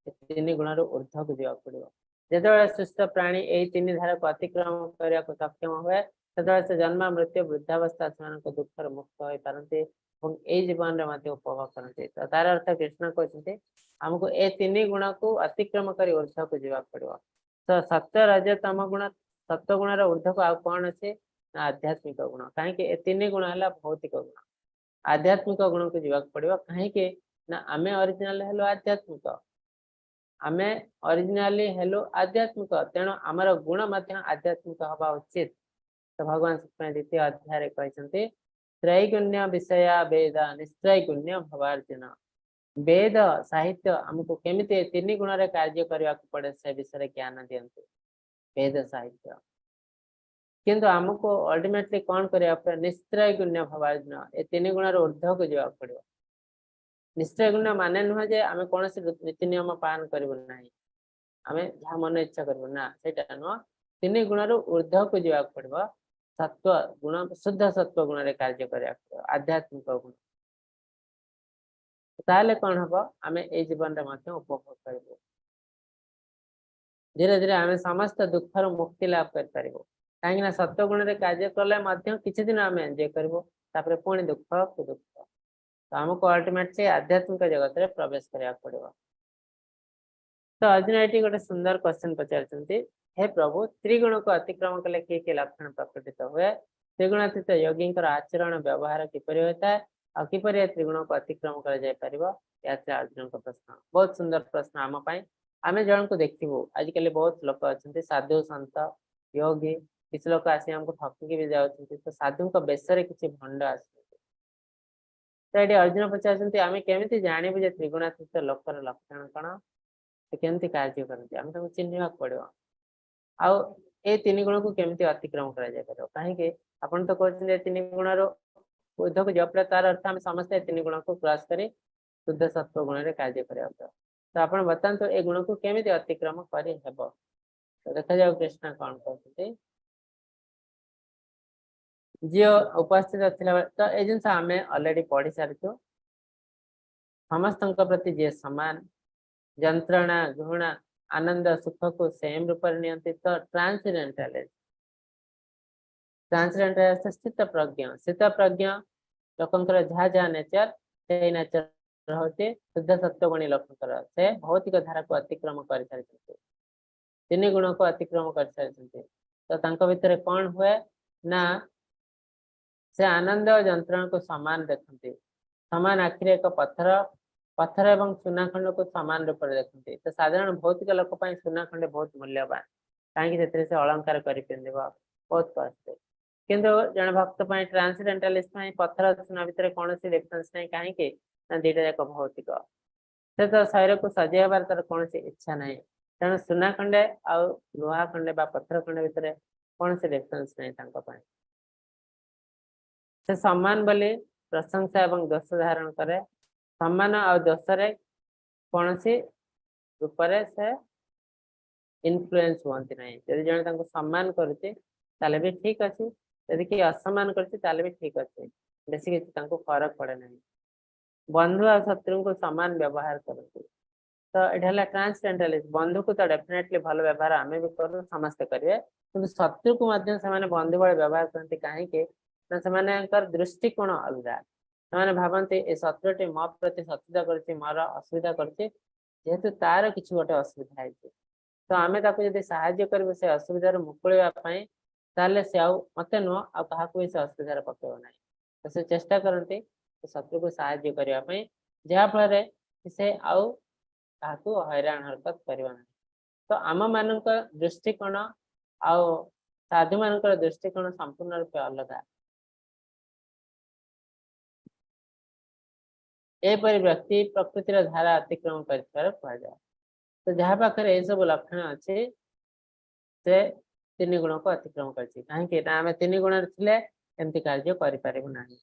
ଏ ତିନି ଗୁଣରୁ ଉର୍ଦ୍ଧ୍ୱକୁ ଯିବାକୁ ପଡିବ। ଯେତେବେଳେ ସୁସ୍ଥ ପ୍ରାଣୀ ଏଇ ତିନି ଧାରାକୁ ଅତିକ୍ରମ କରିବାକୁ ସକ୍ଷମ ହୁଏ, ସେତେବେଳେ ସେ ଜନ୍ମ ମୃତ୍ୟୁ ବୃଦ୍ଧାବସ୍ଥା ସେମାନଙ୍କ ଦୁଃଖରୁ ମୁକ୍ତ ହୋଇପାରନ୍ତି ଏବଂ ଏଇ ଜୀବନରେ ମଧ୍ୟ ଉପଭୋଗ କରନ୍ତି। ତ ତାର ଅର୍ଥ କୃଷ୍ଣ କହୁଛନ୍ତି ଆମକୁ ଏ ତିନି ଗୁଣକୁ ଅତିକ୍ରମ କରି ଉର୍ଦ୍ଧ୍ୱକୁ ଯିବାକୁ ପଡିବ। ତ ସତ୍ୟ ରଜ ତମ ଗୁଣ, ସତ୍ୟ ଗୁଣର ଉର୍ଦ୍ଧ୍ୱକୁ ଆଉ କଣ ଅଛି ନା ଆଧ୍ୟାତ୍ମିକ ଗୁଣ। କାହିଁକି ଏ ତିନି ଗୁଣ ହେଲା ଭୌତିକ ଗୁଣ, ଆଧ୍ୟାତ୍ମିକ ଗୁଣକୁ ଯିବାକୁ ପଡିବ। କାହିଁକି ନା ଆମେ ଅରିଜିନାଲ ହେଲୁ ଆଧ୍ୟାତ୍ମିକ, ଆମେ ଅରିଜିନାଲି ହେଲୁ ଆଧ୍ୟାତ୍ମିକ, ତେଣୁ ଆମର ଗୁଣ ମଧ୍ୟ ଆଧ୍ୟାତ୍ମିକ ହବା ଉଚିତ। ତ ଭଗବାନ ସେଥିପାଇଁ ଦ୍ୱିତୀୟ ଅଧ୍ୟାୟରେ କହିଛନ୍ତି ତ୍ରୈଗୁଣ୍ୟ ବିଷୟା ବେଦ ନିସ୍ତ୍ରୈଗୁଣ୍ୟ ଭବାର୍ଜୁନ। ବେଦ ସାହିତ୍ୟ ଆମକୁ କେମିତି ଏ ତିନି ଗୁଣରେ କାର୍ଯ୍ୟ କରିବାକୁ ପଡେ ସେ ବିଷୟରେ ଜ୍ଞାନ ଦିଅନ୍ତି ବେଦ ସାହିତ୍ୟ। କିନ୍ତୁ ଆମକୁ ଅଲ୍ଟିମେଟଲି କଣ କରିବାକୁ ପଡିବ? ନିସ୍ତ୍ରୈଗୁଣ୍ୟ ଭବାର୍ଜୁନ, ଏ ତିନି ଗୁଣର ଉର୍ଦ୍ଧ୍ୱକୁ ଯିବାକୁ ପଡିବ। ନିସ୍ତ୍ରୈଗୁଣ୍ୟ ମାନେ ନୁହେଁ ଯେ ଆମେ କୌଣସି ନୀତି ନିୟମ ପାଳନ କରିବୁ ନାହିଁ, ଆମେ ଯାହା ମନ ଇଚ୍ଛା କରିବୁ ନା, ସେଇଟା ନୁହଁ। ତିନି ଗୁଣରୁ ଉର୍ଦ୍ଧ୍ୱକୁ ଯିବାକୁ ପଡିବ, ସତ୍ୱ ଗୁଣ ଶୁଦ୍ଧ ସତ୍ୱ ଗୁଣରେ କାର୍ଯ୍ୟ କରିବାକୁ ପଡିବ, ଆଧ୍ୟାତ୍ମିକ ଗୁଣ। ତାହେଲେ କଣ ହବ? ଆମେ ଏଇ ଜୀବନରେ ମଧ୍ୟ ଉପଭୋଗ କରିବୁ। ଧୀରେ ଧୀରେ ଆମେ ସମସ୍ତ ଦୁଃଖରୁ ମୁକ୍ତି ଲାଭ କରିପାରିବୁ। କାହିଁକି ନା ସତ୍ୱ ଗୁଣରେ କାର୍ଯ୍ୟ କଲେ ମଧ୍ୟ କିଛି ଦିନ ଆମେ ଏନ୍ଜୟ କରିବୁ, ତାପରେ ପୁଣି ଦୁଃଖକୁ ଦୁଃଖ। ତ ଆମକୁ ଅଲ୍ଟିମେଟଲି ଆଧ୍ୟାତ୍ମିକ ଜଗତରେ ପ୍ରବେଶ କରିବାକୁ ପଡିବ। ତ ଅର୍ଜୁନ ଏଠି ଗୋଟେ ସୁନ୍ଦର କ୍ୱେଶ୍ଚନ ପଚାରିଛନ୍ତି, ହେ ପ୍ରଭୁ, ତ୍ରିଗୁଣକୁ ଅତିକ୍ରମ କଲେ କି କି ଲକ୍ଷଣ ପ୍ରକଟିତ ହୁଏ? ତ୍ରିଗୁଣାତୀତ ଯୋଗୀଙ୍କର ଆଚରଣ ବ୍ୟବହାର କିପରି ହୋଇଥାଏ? ଆଉ କିପରି ଏ ତ୍ରିଗୁଣକୁ ଅତିକ୍ରମ କରାଯାଇ ପାରିବ? ଏହା ଥିଲା ଅର୍ଜୁନଙ୍କ ପ୍ରଶ୍ନ। ବହୁତ ସୁନ୍ଦର ପ୍ରଶ୍ନ ଆମ ପାଇଁ। ଆମେ ଜଣଙ୍କୁ ଦେଖିବୁ, ଆଜିକାଲି ବହୁତ ଲୋକ ଅଛନ୍ତି ସାଧୁ ସନ୍ଥ ଯୋଗୀ, କିଛି ଲୋକ ଆସି ଆମକୁ ଠକିକି ବି ଯାଉଛନ୍ତି। ତ ସାଧୁଙ୍କ ବେଶରେ କିଛି ଭଣ୍ଡ ଆସୁଛନ୍ତି। ତ ଏଠି ଅର୍ଜୁନ ପଚାରୁଛନ୍ତି ଆମେ କେମିତି ଜାଣିବୁ ଯେ ତ୍ରିଗୁଣାତୀତ ଲୋକର ଲକ୍ଷଣ କଣ, ସେ କେମିତି କାର୍ଯ୍ୟ କରନ୍ତି? ଆମେ ତାକୁ ଚିହ୍ନିବାକୁ ପଡିବ। ଆଉ ଏ ତିନି ଗୁଣକୁ କେମିତି ଅତିକ୍ରମ କରାଯାଇ ପାରିବ? କାହିଁକି ଆପଣ ତ କହୁଛନ୍ତି ଏ ତିନି ଗୁଣର ଉର୍ଦ୍ଧ୍ୱକୁ ଯିବାକୁ ପଡିବ, ତାର ଅର୍ଥ ଆମେ ସମସ୍ତେ ଏ ତିନି ଗୁଣକୁ କ୍ରସ କରି ଶୁଦ୍ଧ ସତ୍ୱ ଗୁଣରେ କାର୍ଯ୍ୟ କରିବାକୁ ପଡିବ। ତ ଆପଣ ବତାନ୍ତୁ ଏ ଗୁଣକୁ କେମିତି ଅତିକ୍ରମ କରିହେବ? ତ ଦେଖାଯାଉ କୃଷ୍ଣ କଣ କହୁଛନ୍ତି। ଯିଏ ଉପସ୍ଥିତ ଥିଲା। ତ ଏ ଜିନିଷ ଆମେ ଅଲରେଡି ପଢି ସାରିଛୁ। ସମସ୍ତଙ୍କ ପ୍ରତି ଯିଏ ସମାନ, ଯନ୍ତ୍ରଣା, ଘୃଣା, ଆନନ୍ଦ, ସୁଖକୁ ସେମ ରୂପରେ ନିଅନ୍ତି। ତ ଟ୍ରାନ୍ସଡେଣ୍ଟାଲିଷ୍ଟ, ଟ୍ରାନ୍ସଡେଣ୍ଟାଲିଷ୍ଟ ସ୍ଥିତ ପ୍ରଜ୍ଞ। ସ୍ଥିତ ପ୍ରଜ୍ଞ ଲୋକଙ୍କର ଯାହା ଯାହା ନେଚର, ସେଇ ନେଚର ହଉଛି ଶୁଦ୍ଧ ସତ୍ୱଗୁଣୀ ଲୋକଙ୍କର। ସେ ଭୌତିକ ଧାରାକୁ ଅତିକ୍ରମ କରିସାରିଛନ୍ତି, ତିନି ଗୁଣକୁ ଅତିକ୍ରମ କରିସାରିଛନ୍ତି। ତ ତାଙ୍କ ଭିତରେ କଣ ହୁଏ ନା, ସେ ଆନନ୍ଦ ଓ ଯନ୍ତ୍ରଣାକୁ ସମାନ ଦେଖନ୍ତି। ସମାନ ଆଖିରେ ଏକ ପଥର, ପଥର ଏବଂ ସୁନା ଖଣ୍ଡକୁ ସମାନ ରୂପରେ ଦେଖନ୍ତି। ତ ସାଧାରଣ ଭୌତିକ ଲୋକ ପାଇଁ ସୁନା ଖଣ୍ଡେ ବହୁତ ମୂଲ୍ୟବାନ। କାହିଁକି? ସେଥିରେ ସେ ଅଳଙ୍କାର କରି ପିନ୍ଧିବ, ବହୁତ କଷ୍ଟ। କିନ୍ତୁ ଜଣେ ଭକ୍ତ ପାଇଁ, ଟ୍ରାନ୍ସଡେଣ୍ଟାଲିଷ୍ଟ ପାଇଁ ପଥର ସୁନା ଭିତରେ କୌଣସି ଡିଫରେନ୍ସ ନାହିଁ। କାହିଁକି ନା ଦିଟା ଯାକ ଭୌତିକ। ସେ ତ ଶରୀରକୁ ସଜେଇ ହେବାର ତାର କୌଣସି ଇଚ୍ଛା ନାହିଁ। ତେଣୁ ସୁନା ଖଣ୍ଡେ ଆଉ ଲୁହା ଖଣ୍ଡେ ବା ପଥର ଖଣ୍ଡେ ଭିତରେ କୌଣସି ଡିଫରେନ୍ସ ନାହିଁ ତାଙ୍କ ପାଇଁ। ସେ ସମାନ ବୋଲି ପ୍ରଶଂସା ଏବଂ ଦୋଷ ଧାରଣ କରେ। ସମାନ ଆଉ ଦୋଷରେ କୌଣସି ରୂପରେ ସେ ଇନଫ୍ଲୁଏନ୍ସ ହୁଅନ୍ତି ନାହିଁ। ଯଦି ଜଣେ ତାଙ୍କୁ ସମ୍ମାନ କରୁଛି, ତାହେଲେ ବି ଠିକ ଅଛି। ଯଦି କିଏ ଅସମ୍ମାନ କରୁଛି, ତାହେଲେ ବି ଠିକ ଅଛି। ବେଶୀ କିଛି ତାଙ୍କୁ ଫରକ ପଡେ ନାହିଁ। ବନ୍ଧୁ ଆଉ ଶତ୍ରୁଙ୍କୁ ସମାନ ବ୍ୟବହାର କରନ୍ତି। ତ ଏଇଟା ହେଲା ଟ୍ରାନ୍ସଡେଣ୍ଟାଲିଷ୍ଟ। ବନ୍ଧୁକୁ ତ ଡେଫିନେଟଲି ଭଲ ବ୍ୟବହାର ଆମେ ବି କରୁ, ସମସ୍ତେ କରିବେ। କିନ୍ତୁ ଶତ୍ରୁକୁ ମଧ୍ୟ ସେମାନେ ବନ୍ଧୁ ଭଳି ବ୍ୟବହାର କରନ୍ତି। କାହିଁକି ନା ସେମାନଙ୍କର ଦୃଷ୍ଟିକୋଣ ଅଲଗା। ସେମାନେ ଭାବନ୍ତି, ଏ ଶତ୍ରୁଟି ମୋ ପ୍ରତି ଶତ୍ରୁତା କରୁଛି, ମୋର ଅସୁବିଧା କରୁଛି, ଯେହେତୁ ତାର କିଛି ଗୋଟେ ଅସୁବିଧା ହେଇଛି, ତ ଆମେ ତାକୁ ଯଦି ସାହାଯ୍ୟ କରିବୁ ସେ ଅସୁବିଧାରୁ ମୁକୁଳିବା ପାଇଁ, ତାହେଲେ ସେ ଆଉ ମତେ ନୁହଁ, ଆଉ କାହାକୁ ବି ସେ ଅସୁବିଧାରେ ପକେଇବ ନାହିଁ। ତ ସେ ଚେଷ୍ଟା କରନ୍ତି ସେ ଶତ୍ରୁକୁ ସାହାଯ୍ୟ କରିବା ପାଇଁ, ଯାହା ଫଳରେ ସେ ଆଉ କାହାକୁ ହଇରାଣ ହରକତ କରିବ ନାହିଁ। ତ ଆମ ମାନଙ୍କ ଦୃଷ୍ଟିକୋଣ ଆଉ ସାଧୁ ମାନଙ୍କର ଦୃଷ୍ଟିକୋଣ ସମ୍ପୂର୍ଣ୍ଣ ରୂପେ ଅଲଗା। ଏପରି ବ୍ୟକ୍ତି ପ୍ରକୃତିର ଧାରା ଅତିକ୍ରମ କରିଥିବାର କୁହାଯାଏ। ତ ଯାହା ପାଖରେ ଏସବୁ ଲକ୍ଷଣ ଅଛି, ସେ ତିନି ଗୁଣକୁ ଅତିକ୍ରମ କରିଛି। କାହିଁକି ନା ଆମେ ତିନି ଗୁଣରେ ଥିଲେ ଏମିତି କାର୍ଯ୍ୟ କରିପାରିବୁ ନାହିଁ।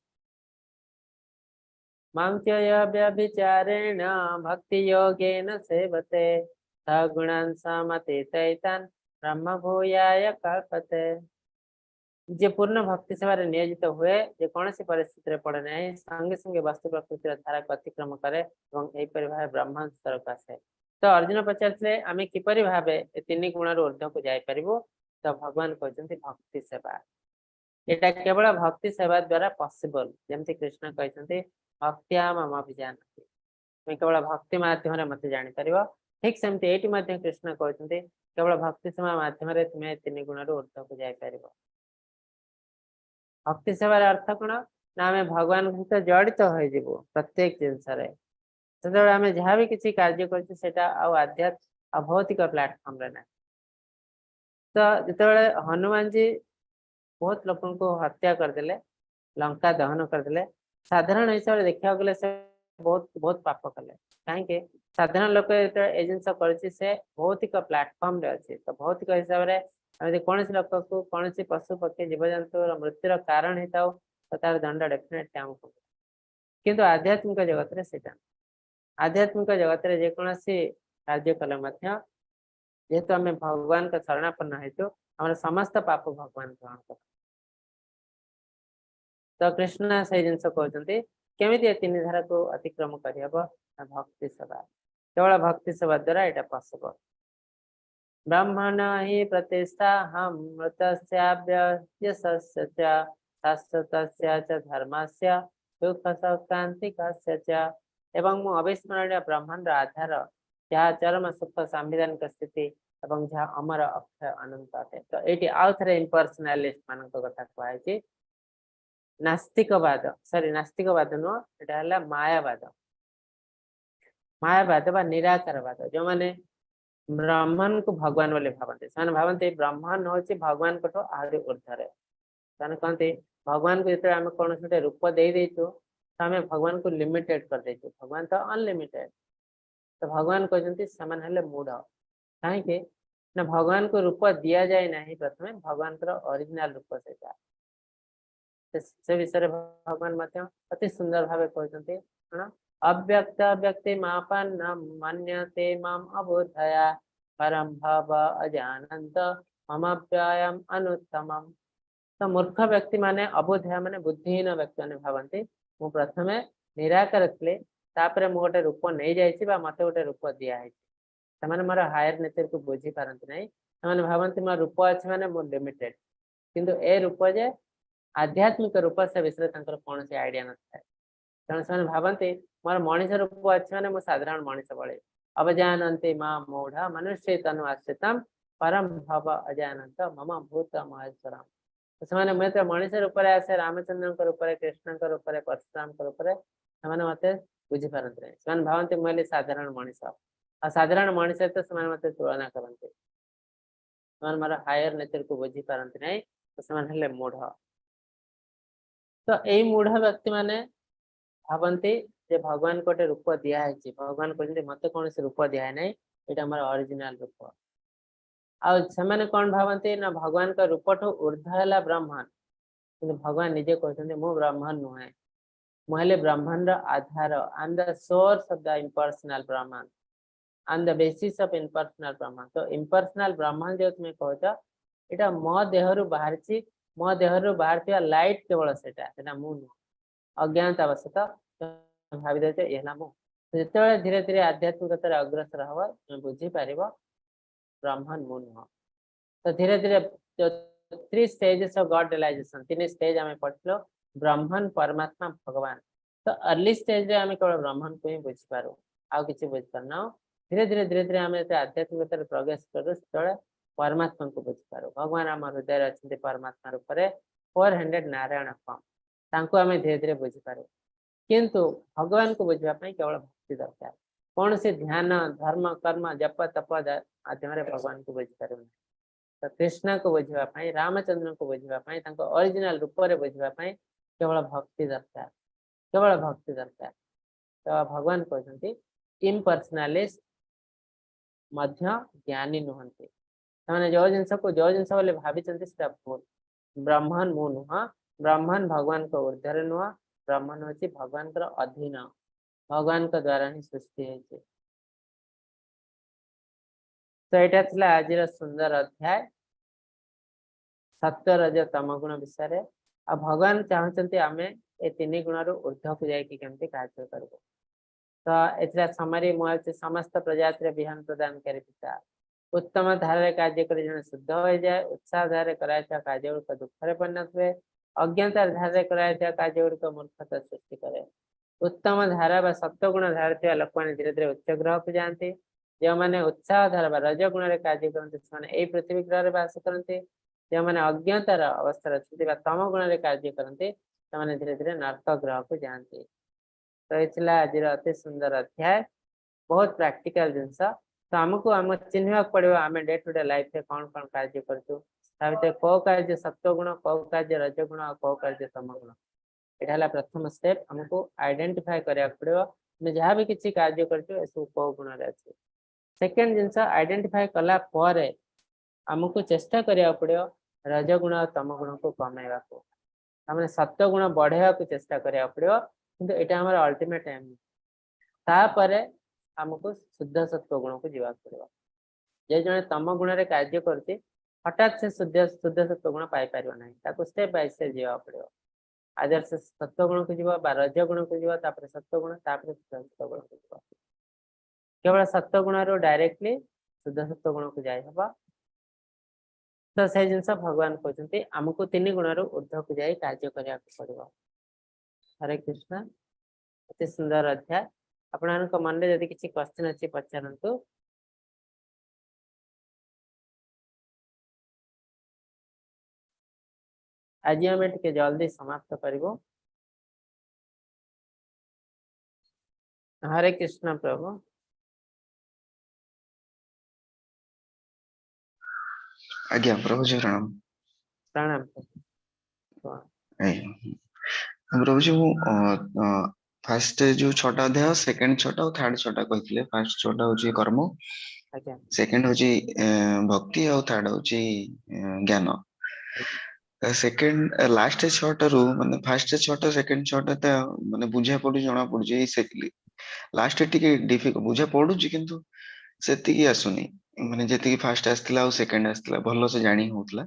ମାଂ ଚ ୟବ୍ୟଭିଚାରେଣ ଭକ୍ତି ଯୋଗେନ ସେବତେ ସଗୁଣାନ୍ ସମତୀତୈତାନ୍ ବ୍ରହ୍ମ ଭୂୟାୟ କଳ୍ପତେ। ଯିଏ ପୂର୍ଣ୍ଣ ଭକ୍ତି ସେବାରେ ନିୟୋଜିତ ହୁଏ, ଯେ କୌଣସି ପରିସ୍ଥିତିରେ ପଡେ ନାହିଁ, ସଙ୍ଗେ ସଙ୍ଗେ ବସ୍ତୁ ପ୍ରକୃତିର ଧାରାକୁ ଅତିକ୍ରମ କରେ ଏବଂ ଏହିପରି ଭାବେ ବ୍ରହ୍ମ ସ୍ତରକୁ ଆସେ। ତ ଅର୍ଜୁନ ପଚାରିଥିଲେ, ଆମେ କିପରି ଭାବେ ଏ ତିନି ଗୁଣରୁ ଉର୍ଦ୍ଧ୍ୱକୁ ଯାଇପାରିବୁ? ତ ଭଗବାନ କହିଛନ୍ତି ଭକ୍ତି ସେବା। ଏଇଟା କେବଳ ଭକ୍ତି ସେବା ଦ୍ଵାରା ପସିବଲ। ଯେମିତି କୃଷ୍ଣ କହିଛନ୍ତି, ଭକ୍ତ୍ୟା ମାମଭିଜାନାତି, ତୁମେ କେବଳ ଭକ୍ତି ମାଧ୍ୟମରେ ମତେ ଜାଣିପାରିବ। ଠିକ ସେମିତି ଏଇଠି ମଧ୍ୟ କୃଷ୍ଣ କହୁଛନ୍ତି, କେବଳ ଭକ୍ତି ସେବା ମାଧ୍ୟମରେ ତୁମେ ତିନି ଗୁଣରୁ ଉର୍ଦ୍ଧ୍ୱକୁ ଯାଇପାରିବ। ଭକ୍ତି ସେବାର ଅର୍ଥ କଣ ନା ଆମେ ଭଗବାନଙ୍କ ସହିତ ଜଡିତ ହୋଇଯିବୁ ପ୍ରତ୍ୟେକ ଜିନିଷରେ। ସେତେବେଳେ ଆମେ ଯାହା ବି କିଛି କାର୍ଯ୍ୟ କରୁଛୁ, ସେଇଟା ଆଉ ଆଧ୍ୟାତ୍ମ ଆଉ ଭୌତିକ ପ୍ଲାଟଫର୍ମରେ ନାହିଁ। ତ ଯେତେବେଳେ ହନୁମାନଜୀ ବହୁତ ଲୋକଙ୍କୁ ହତ୍ୟା କରିଦେଲେ, ଲଙ୍କା ଦହନ କରିଦେଲେ, ସାଧାରଣ ହିସାବରେ ଦେଖିବାକୁ ଗଲେ ସେ ବହୁତ ବହୁତ ପାପ କଲେ। କାହିଁକି? ସାଧାରଣ ଲୋକ ଯେତେବେଳେ ଏ ଜିନିଷ କରୁଛି, ସେ ଭୌତିକ ପ୍ଲାଟଫର୍ମରେ ଅଛି। ତ ଭୌତିକ ହିସାବରେ ଆମେ ଯଦି କୌଣସି ଲୋକକୁ, କୌଣସି ପଶୁ ପକ୍ଷୀ ଜୀବଜନ୍ତୁର ମୃତ୍ୟୁର କାରଣ ହେଇଥାଉ, ତ ତାର ଦଣ୍ଡ ଡେଫିନେଟଲି ଆମକୁ ମିଳେ। କିନ୍ତୁ ଆଧ୍ୟାତ୍ମିକ ଜଗତରେ ସେଇଟା ନୁହେଁ। ଆଧ୍ୟାତ୍ମିକ ଜଗତରେ ଯେକୌଣସି କାର୍ଯ୍ୟ କଲେ ମଧ୍ୟ, ଯେହେତୁ ଆମେ ଭଗବାନଙ୍କ ଶରଣାପନ୍ନ ହେଇଛୁ, ଆମର ସମସ୍ତ ପାପ ଭଗବାନ ଗ୍ରହଣ କରନ୍ତି। ତ କୃଷ୍ଣ ସେଇ ଜିନିଷ କହୁଛନ୍ତି, କେମିତି ଏ ତିନି ଧାରାକୁ ଅତିକ୍ରମ କରିହବ ନା ଭକ୍ତି ସେବା। କେବଳ ଭକ୍ତି ସେବା ଦ୍ଵାରା ଏଇଟା ପସିବଲ। ବ୍ରହ୍ମଣ ହି ପ୍ରତିଷ୍ଠାହಂ ମୃତସ୍ୟାବ୍ୟୟସ୍ୟ ଚ ଶାଶ୍ୱତସ୍ୟ ଚ ଧର୍ମସ୍ୟ ସୁଖ ସୌକାନ୍ତିକସ୍ୟ ଚ। ଏବଂ ମୁଁ ଅବିସ୍ମରଣୀୟ ବ୍ରହ୍ମାଣ୍ଡର ଆଧାର, ଯାହା ଚରମ ସୁଖ, ସାମ୍ବିଧାନିକ ସ୍ଥିତି ଏବଂ ଯାହା ଅମର, ଅକ୍ଷୟ, ଅନନ୍ତ ଅଟେ। ତ ଏଇଠି ଆଉ ଥରେ ଇମ୍ପର୍ସନାଲିଷ୍ଟ ମାନଙ୍କ କଥା କୁହାଯାଇଛି। ନାସ୍ତିକବାଦ, ସରି, ନାସ୍ତିକବାଦ ନୁହଁ, ଏଟା ହେଲା ମାୟାବାଦ। ମାୟାବାଦ ବା ନିରାକାରବାଦ। ଯୋଉମାନେ ବ୍ରହ୍ମନକୁ ଭଗବାନ ବୋଲି ଭାବନ୍ତି, ସେମାନେ ଭାବନ୍ତି ବ୍ରହ୍ମନ ହଉଛି ଭଗବାନଙ୍କଠୁ ଆହୁରି ଉର୍ଦ୍ଧ୍ୱରେ। ସେମାନେ କହନ୍ତି, ଭଗବାନଙ୍କୁ ଯେତେବେଳେ ଆମେ କୌଣସି ଗୋଟେ ରୂପ ଦେଇ ଦେଇଛୁ, ତ ଆମେ ଭଗବାନଙ୍କୁ ଲିମିଟେଡ କରିଦେଇଛୁ, ଭଗବାନ ତ ଅନଲିମିଟେଡ। ତ ଭଗବାନ କହିଛନ୍ତି ସେମାନେ ହେଲେ ମୂଢ। କାହିଁକି ନା ଭଗବାନଙ୍କୁ ରୂପ ଦିଆଯାଏ ନାହିଁ ପ୍ରଥମେ, ଭଗବାନଙ୍କର ଅରିଜିନାଲ ରୂପ ସେଇଟା। ସେ ବିଷୟରେ ଭଗବାନ ମଧ୍ୟ ଅତି ସୁନ୍ଦର ଭାବେ କହୁଛନ୍ତି କଣ? ଅବ୍ୟକ୍ତ ବ୍ୟକ୍ତି ମାପନ୍ନ ମନ୍ୟତେ ମାମ ଅବୁଦ୍ଧୟା ପରମ ଭବ ଅଜାନନ୍ତ ମମ ବ୍ୟୟମ ଅନୁତ୍ତମମ୍। ତ ମୂର୍ଖ ବ୍ୟକ୍ତି ମାନେ, ଅବୁଧିଆ ମାନେ, ବୁଦ୍ଧିହୀନ ବ୍ୟକ୍ତି ମାନେ ଭାବନ୍ତି ମୁଁ ପ୍ରଥମେ ନିରାକାର ଥିଲି, ତାପରେ ମୁଁ ଗୋଟେ ରୂପ ନେଇଯାଇଛି ବା ମତେ ଗୋଟେ ରୂପ ଦିଆହେଇଛି। ସେମାନେ ମୋର ହାୟର ନେଚରକୁ ବୁଝିପାରନ୍ତି ନାହିଁ। ସେମାନେ ଭାବନ୍ତି ମୋ ରୂପ ଅଛି ମାନେ ମୁଁ ଲିମିଟେଡ, କିନ୍ତୁ ଏ ରୂପ ଯେ ଆଧ୍ୟାତ୍ମିକ ରୂପ ସେ ବିଷୟରେ ତାଙ୍କର କୌଣସି ଆଇଡିଆ ନଥାଏ। ତେଣୁ ସେମାନେ ଭାବନ୍ତି ମୋର ମଣିଷ ରୂପ ଅଛି ମାନେ ମୁଁ ସାଧାରଣ ମଣିଷ ଭଳି। ଅବଜାନନ୍ତି ମା ମୂଢ ମନୁଷ୍ୟ ତନୁ ଆଶ୍ରିତମ ପରମ ଭବ ଅଜାନନ୍ତ ମମ ଭୂତ ମହେଶ୍ୱରମ। ସେମାନେ ମୁଁ ଯେତେବେଳେ ମଣିଷ ରୂପରେ ଆସେ, ରାମଚନ୍ଦ୍ରଙ୍କ ରୂପରେ, କୃଷ୍ଣଙ୍କ ରୂପରେ, ପରଶୁରାମଙ୍କ ରୂପରେ, ସେମାନେ ମତେ ବୁଝିପାରନ୍ତି ନାହିଁ। ସେମାନେ ଭାବନ୍ତି ମୁଁ ହେଲି ସାଧାରଣ ମଣିଷ, ଆଉ ସାଧାରଣ ମଣିଷ ତ ସେମାନେ ମତେ ତୁଳନା କରନ୍ତି। ସେମାନେ ମୋର ହାୟର ନେଚରକୁ ବୁଝିପାରନ୍ତି ନାହିଁ, ତ ସେମାନେ ହେଲେ ମୂଢ। ତ ଏଇ ମୂଢ ବ୍ୟକ୍ତି ମାନେ ଭାବନ୍ତି ଯେ ଭଗବାନଙ୍କୁ ଗୋଟେ ରୂପ ଦିଆହେଇଛି। ଭଗବାନ କହୁଛନ୍ତି ମତେ କୌଣସି ରୂପ ଦିଆ ନାହିଁ, ଏଇଟା ମୋର ଅରିଜିନାଲ ରୂପ। ଆଉ ସେମାନେ କଣ ଭାବନ୍ତି ନା ଭଗବାନଙ୍କ ରୂପଠୁ ଉର୍ଦ୍ଧ୍ୱ ହେଲା ବ୍ରହ୍ମନ, କିନ୍ତୁ ଭଗବାନ ନିଜେ କହୁଛନ୍ତି ମୁଁ ବ୍ରହ୍ମନ ନୁହେଁ, ମୁଁ ହେଲି ବ୍ରହ୍ମନର ଆଧାର। I am the source of the impersonal Brahman, I am the basis of impersonal Brahman. ତ ଇମ୍ପର୍ସନାଲ ବ୍ରାହ୍ମଣ ଯୋଉ ତୁମେ କହୁଛ, ଏଇଟା ମୋ ଦେହରୁ ବାହାରିଛି, ମୋ ଦେହରୁ ବାହାରିଥିବା ଲାଇଟ୍ କେବଳ ସେଟା, ସେଟା ମୁଁ ନୁହଁ। ଅଜ୍ଞାନତା ବଶତଃ ଭାବି ଦଉଛ ଇଏ ହେଲା ମୁଁ। ଯେତେବେଳେ ଧୀରେ ଧୀରେ ଆଧ୍ୟାତ୍ମିକତାରେ ଅଗ୍ରସର ହବ, ତୁମେ ବୁଝିପାରିବ ବ୍ରହ୍ମନ ମୁଁ ନୁହଁ। ତ ଧୀରେ ଧୀରେ three stages of God realization, ତିନି ଷ୍ଟେଜ ଆମେ ପଢିଥିଲୁ, ବ୍ରହ୍ମନ, ପରମାତ୍ମା, ଭଗବାନ। ତ ଅର୍ଲି ଷ୍ଟେଜରେ ଆମେ କେବଳ ବ୍ରହ୍ମନକୁ ହିଁ ବୁଝିପାରୁ, ଆଉ କିଛି ବୁଝିପାରୁନାହୁଁ। ଧୀରେ ଧୀରେ ଧୀରେ ଧୀରେ ଆମେ ଯେତେ ଆଧ୍ୟାତ୍ମିକତାରେ ପ୍ରବେଶ କରୁ, ସେତେବେଳେ ପରମାତ୍ମାଙ୍କୁ ବୁଝିପାରୁ। ଭଗବାନ ଆମ ହୃଦୟରେ ଅଛନ୍ତି ପରମାତ୍ମା ରୂପରେ, 400 ନାରାୟଣ ଫର୍ମ, ତାଙ୍କୁ ଆମେ ଧୀରେ ଧୀରେ ବୁଝିପାରୁ। କିନ୍ତୁ ଭଗବାନଙ୍କୁ ବୁଝିବା ପାଇଁ କେବଳ ଭକ୍ତି ଦରକାର। କୌଣସି ଧ୍ୟାନ, ଧର୍ମ, କର୍ମ, ଜପ, ତପ ମାଧ୍ୟମରେ ଭଗବାନଙ୍କୁ ବୁଝିପାରିବୁ ନାହିଁ। ତ କୃଷ୍ଣଙ୍କୁ ବୁଝିବା ପାଇଁ, ରାମଚନ୍ଦ୍ରଙ୍କୁ ବୁଝିବା ପାଇଁ, ତାଙ୍କ ଅରିଜିନାଲ ରୂପରେ ବୁଝିବା ପାଇଁ କେବଳ ଭକ୍ତି ଦରକାର, କେବଳ ଭକ୍ତି ଦରକାର। ତ ଭଗବାନ କହୁଛନ୍ତି ଇମ୍ପର୍ସନାଲିଷ୍ଟ ମଧ୍ୟ ଜ୍ଞାନୀ ନୁହନ୍ତି। ସେମାନେ ଯୋଉ ଜିନିଷକୁ ଯୋଉ ଜିନିଷ ବୋଲି ଭାବିଛନ୍ତି ସେଟା ଭୁଲ। ବ୍ରହ୍ମନ ମୁଁ ନୁହଁ, ବ୍ରହ୍ମନ ଭଗବାନଙ୍କ ଉର୍ଦ୍ଧ୍ୱରେ ନୁହଁ, ବ୍ରହ୍ମନ ହଉଛି ଭଗବାନଙ୍କର ଅଧୀନ, ଭଗବାନଙ୍କ ଦ୍ଵାରା ହିଁ ସୃଷ୍ଟି ହେଇଛି। ତ ଏଇଟା ଥିଲା ଆଜିର ସୁନ୍ଦର ଅଧ୍ୟାୟ ସତ୍ୟ, ରଜ, ତମ ଗୁଣ ବିଷୟରେ। ଆଉ ଭଗବାନ ଚାହୁଁଛନ୍ତି ଆମେ ଏ ତିନି ଗୁଣରୁ ଉର୍ଦ୍ଧ୍ୱକୁ ଯାଇକି କେମିତି କାର୍ଯ୍ୟ କରିବୁ। ତ ଏଥିରେ ସମାରି ମୁଁ ହେଉଛି ସମସ୍ତ ପ୍ରଜାତିର ବିହନ ପ୍ରଦାନକାରୀ ପିତା। ଉତ୍ତମ ଧାରାରେ କାର୍ଯ୍ୟ କରି ଜଣେ ଶୁଦ୍ଧ ହୋଇଯାଏ। ଉତ୍ସାହ ଧାରାରେ କରାଯାଇଥିବା କାର୍ଯ୍ୟ ଗୁଡ଼ିକ ଦୁଃଖରେ ପରିଣତ ହୁଏ। ଅଜ୍ଞତାର ଧାରାରେ କରାଯାଇଥିବା କାର୍ଯ୍ୟ ଗୁଡ଼ିକ ମୂର୍ଖତା ସୃଷ୍ଟି କରେ। ଉତ୍ତମ ଧାରା ବା ସତ୍ୱଗୁଣ ଧାରା ଥିବା ଲୋକମାନେ ଧୀରେ ଧୀରେ ଉଚ୍ଚ ଗ୍ରହକୁ ଯାଆନ୍ତି। ଯେଉଁମାନେ ଉତ୍ସାହ ଧାରା ବା ରଜ ଗୁଣରେ କାର୍ଯ୍ୟ କରନ୍ତି ସେମାନେ ଏଇ ପୃଥିବୀ ଗ୍ରହରେ ବାସ କରନ୍ତି। ଯେଉଁମାନେ ଅଜ୍ଞତାର ଅବସ୍ଥାରେ ଅଛନ୍ତି ବା ତମ ଗୁଣରେ କାର୍ଯ୍ୟ କରନ୍ତି ସେମାନେ ଧୀରେ ଧୀରେ ନର୍କ ଗ୍ରହକୁ ଯାଆନ୍ତି। ତ ଏ ଥିଲା ଆଜିର ଅତି ସୁନ୍ଦର ଅଧ୍ୟାୟ, ବହୁତ ପ୍ରାକ୍ଟିକାଲ ଜିନିଷ। ତ ଆମକୁ ଆମ ଚିହ୍ନିବାକୁ ପଡିବ ଆମେ ଡେ ଟୁ ଡେ ଲାଇଫରେ କଣ କଣ କାର୍ଯ୍ୟ କରୁଛୁ, ତା ଭିତରେ କୋଉ କାର୍ଯ୍ୟ ସତ୍ୱଗୁଣ, କୋଉ କାର୍ଯ୍ୟ ରଜଗୁଣ ଆଉ କୋଉ କାର୍ଯ୍ୟ ତମଗୁଣ। ଏଇଟା ହେଲା ପ୍ରଥମ ଷ୍ଟେପ, ଆମକୁ ଆଇଡେଣ୍ଟିଫାଏ କରିବାକୁ ପଡିବ ଆମେ ଯାହା ବି କିଛି କାର୍ଯ୍ୟ କରୁଛୁ ଏସବୁ କୋଉ ଗୁଣରେ ଅଛି। ସେକେଣ୍ଡ ଜିନିଷ, ଆଇଡେଣ୍ଟିଫାଏ କଲା ପରେ ଆମକୁ ଚେଷ୍ଟା କରିବାକୁ ପଡିବ ରଜଗୁଣ ଆଉ ତମଗୁଣକୁ କମେଇବାକୁ, ତାମାନେ ସତ୍ୱଗୁଣ ବଢେଇବାକୁ ଚେଷ୍ଟା କରିବାକୁ ପଡିବ। କିନ୍ତୁ ଏଇଟା ଆମର ଅଲ୍ଟିମେଟ ଏମ୍। ତାପରେ ଆମକୁ ଶୁଦ୍ଧ ସତ୍ୱ ଗୁଣକୁ ଯିବାକୁ ପଡିବ। ଯେ ଜଣେ ତମ ଗୁଣରେ କାର୍ଯ୍ୟ କରୁଛି ହଠାତ୍ ସେ ଶୁଦ୍ଧ ସତ୍ୱ ଗୁଣ ପାଇପାରିବ ନାହିଁ, ତାକୁ ଷ୍ଟେପ ବାଇ ଷ୍ଟେପ ଯିବାକୁ ପଡିବ। ଆଦର ସେ ସତ୍ୱ ଗୁଣକୁ ଯିବ ବା ରଜ ଗୁଣକୁ ଯିବ, ତାପରେ ସତ୍ୱ ଗୁଣ, ତାପରେ ଶୁଦ୍ଧ ସତ୍ୱ ଗୁଣକୁ ଯିବ। କେବଳ ସତ୍ୱ ଗୁଣରୁ ଡାଇରେକ୍ଟଲି ଶୁଦ୍ଧ ସତ୍ୱ ଗୁଣକୁ ଯାଇହବ। ତ ସେଇ ଜିନିଷ ଭଗବାନ କହୁଛନ୍ତି ଆମକୁ ତିନି ଗୁଣରୁ ଉର୍ଦ୍ଧ୍ୱକୁ ଯାଇ କାର୍ଯ୍ୟ କରିବାକୁ ପଡିବ। ହରେ କୃଷ୍ଣ। ଅତି ସୁନ୍ଦର ଅଧ୍ୟାୟ। ଆପଣମାନଙ୍କ ମନରେ ଯଦି କିଛି କ୍ୱେଶ୍ଚନ ଅଛି ପଚାରନ୍ତୁ। ଆଜି ଆମେ ଟିକେ ଜଲ୍ଦି ସମାପ୍ତ କରିବୁ। ହରେ କୃଷ୍ଣ ପ୍ରଭୁ। ଆଜ୍ଞା ପ୍ରଭୁଜୀ ପ୍ରଣାମ। ପ୍ରଣାମ। ଆଜ୍ଞା ପ୍ରଭୁଜୀ, ମୁଁ ଫାର୍ଷ୍ଟ ଯୋଉ 6ଟା ଅଧ୍ୟାୟ, ସେକେଣ୍ଡ 6ଟା ଆଉ ଥାର୍ଡ 6ଟା କହିଥିଲେ। ଫାର୍ଷ୍ଟ 6ଟା ହଉଛି କର୍ମ, ଆଜ୍ଞା, ସେକେଣ୍ଡ ହଉଛି ଭକ୍ତି, ଆଉ ଥାର୍ଡ ହଉଛି ଜ୍ଞାନ। ସେକେଣ୍ଡ ଲାଷ୍ଟ 6ଟାରୁ ମାନେ ଫାର୍ଷ୍ଟ 6ଟା ସେକେଣ୍ଡ 6ଟା ତ ମାନେ ବୁଝା ପଡୁଛି, ଜଣା ପଡୁଛି। ଏଇ ଲାଷ୍ଟ ଟିକେ ଡିଫିକଲ୍ଟ ବୁଝା ପଡୁଛି, କିନ୍ତୁ ସେତିକି ଆସୁନି, ମାନେ ଯେତିକି ଫାର୍ଷ୍ଟ ଆସିଥିଲା ଆଉ ସେକେଣ୍ଡ ଆସିଥିଲା ଭଲସେ ଜାଣି ହଉଥିଲା।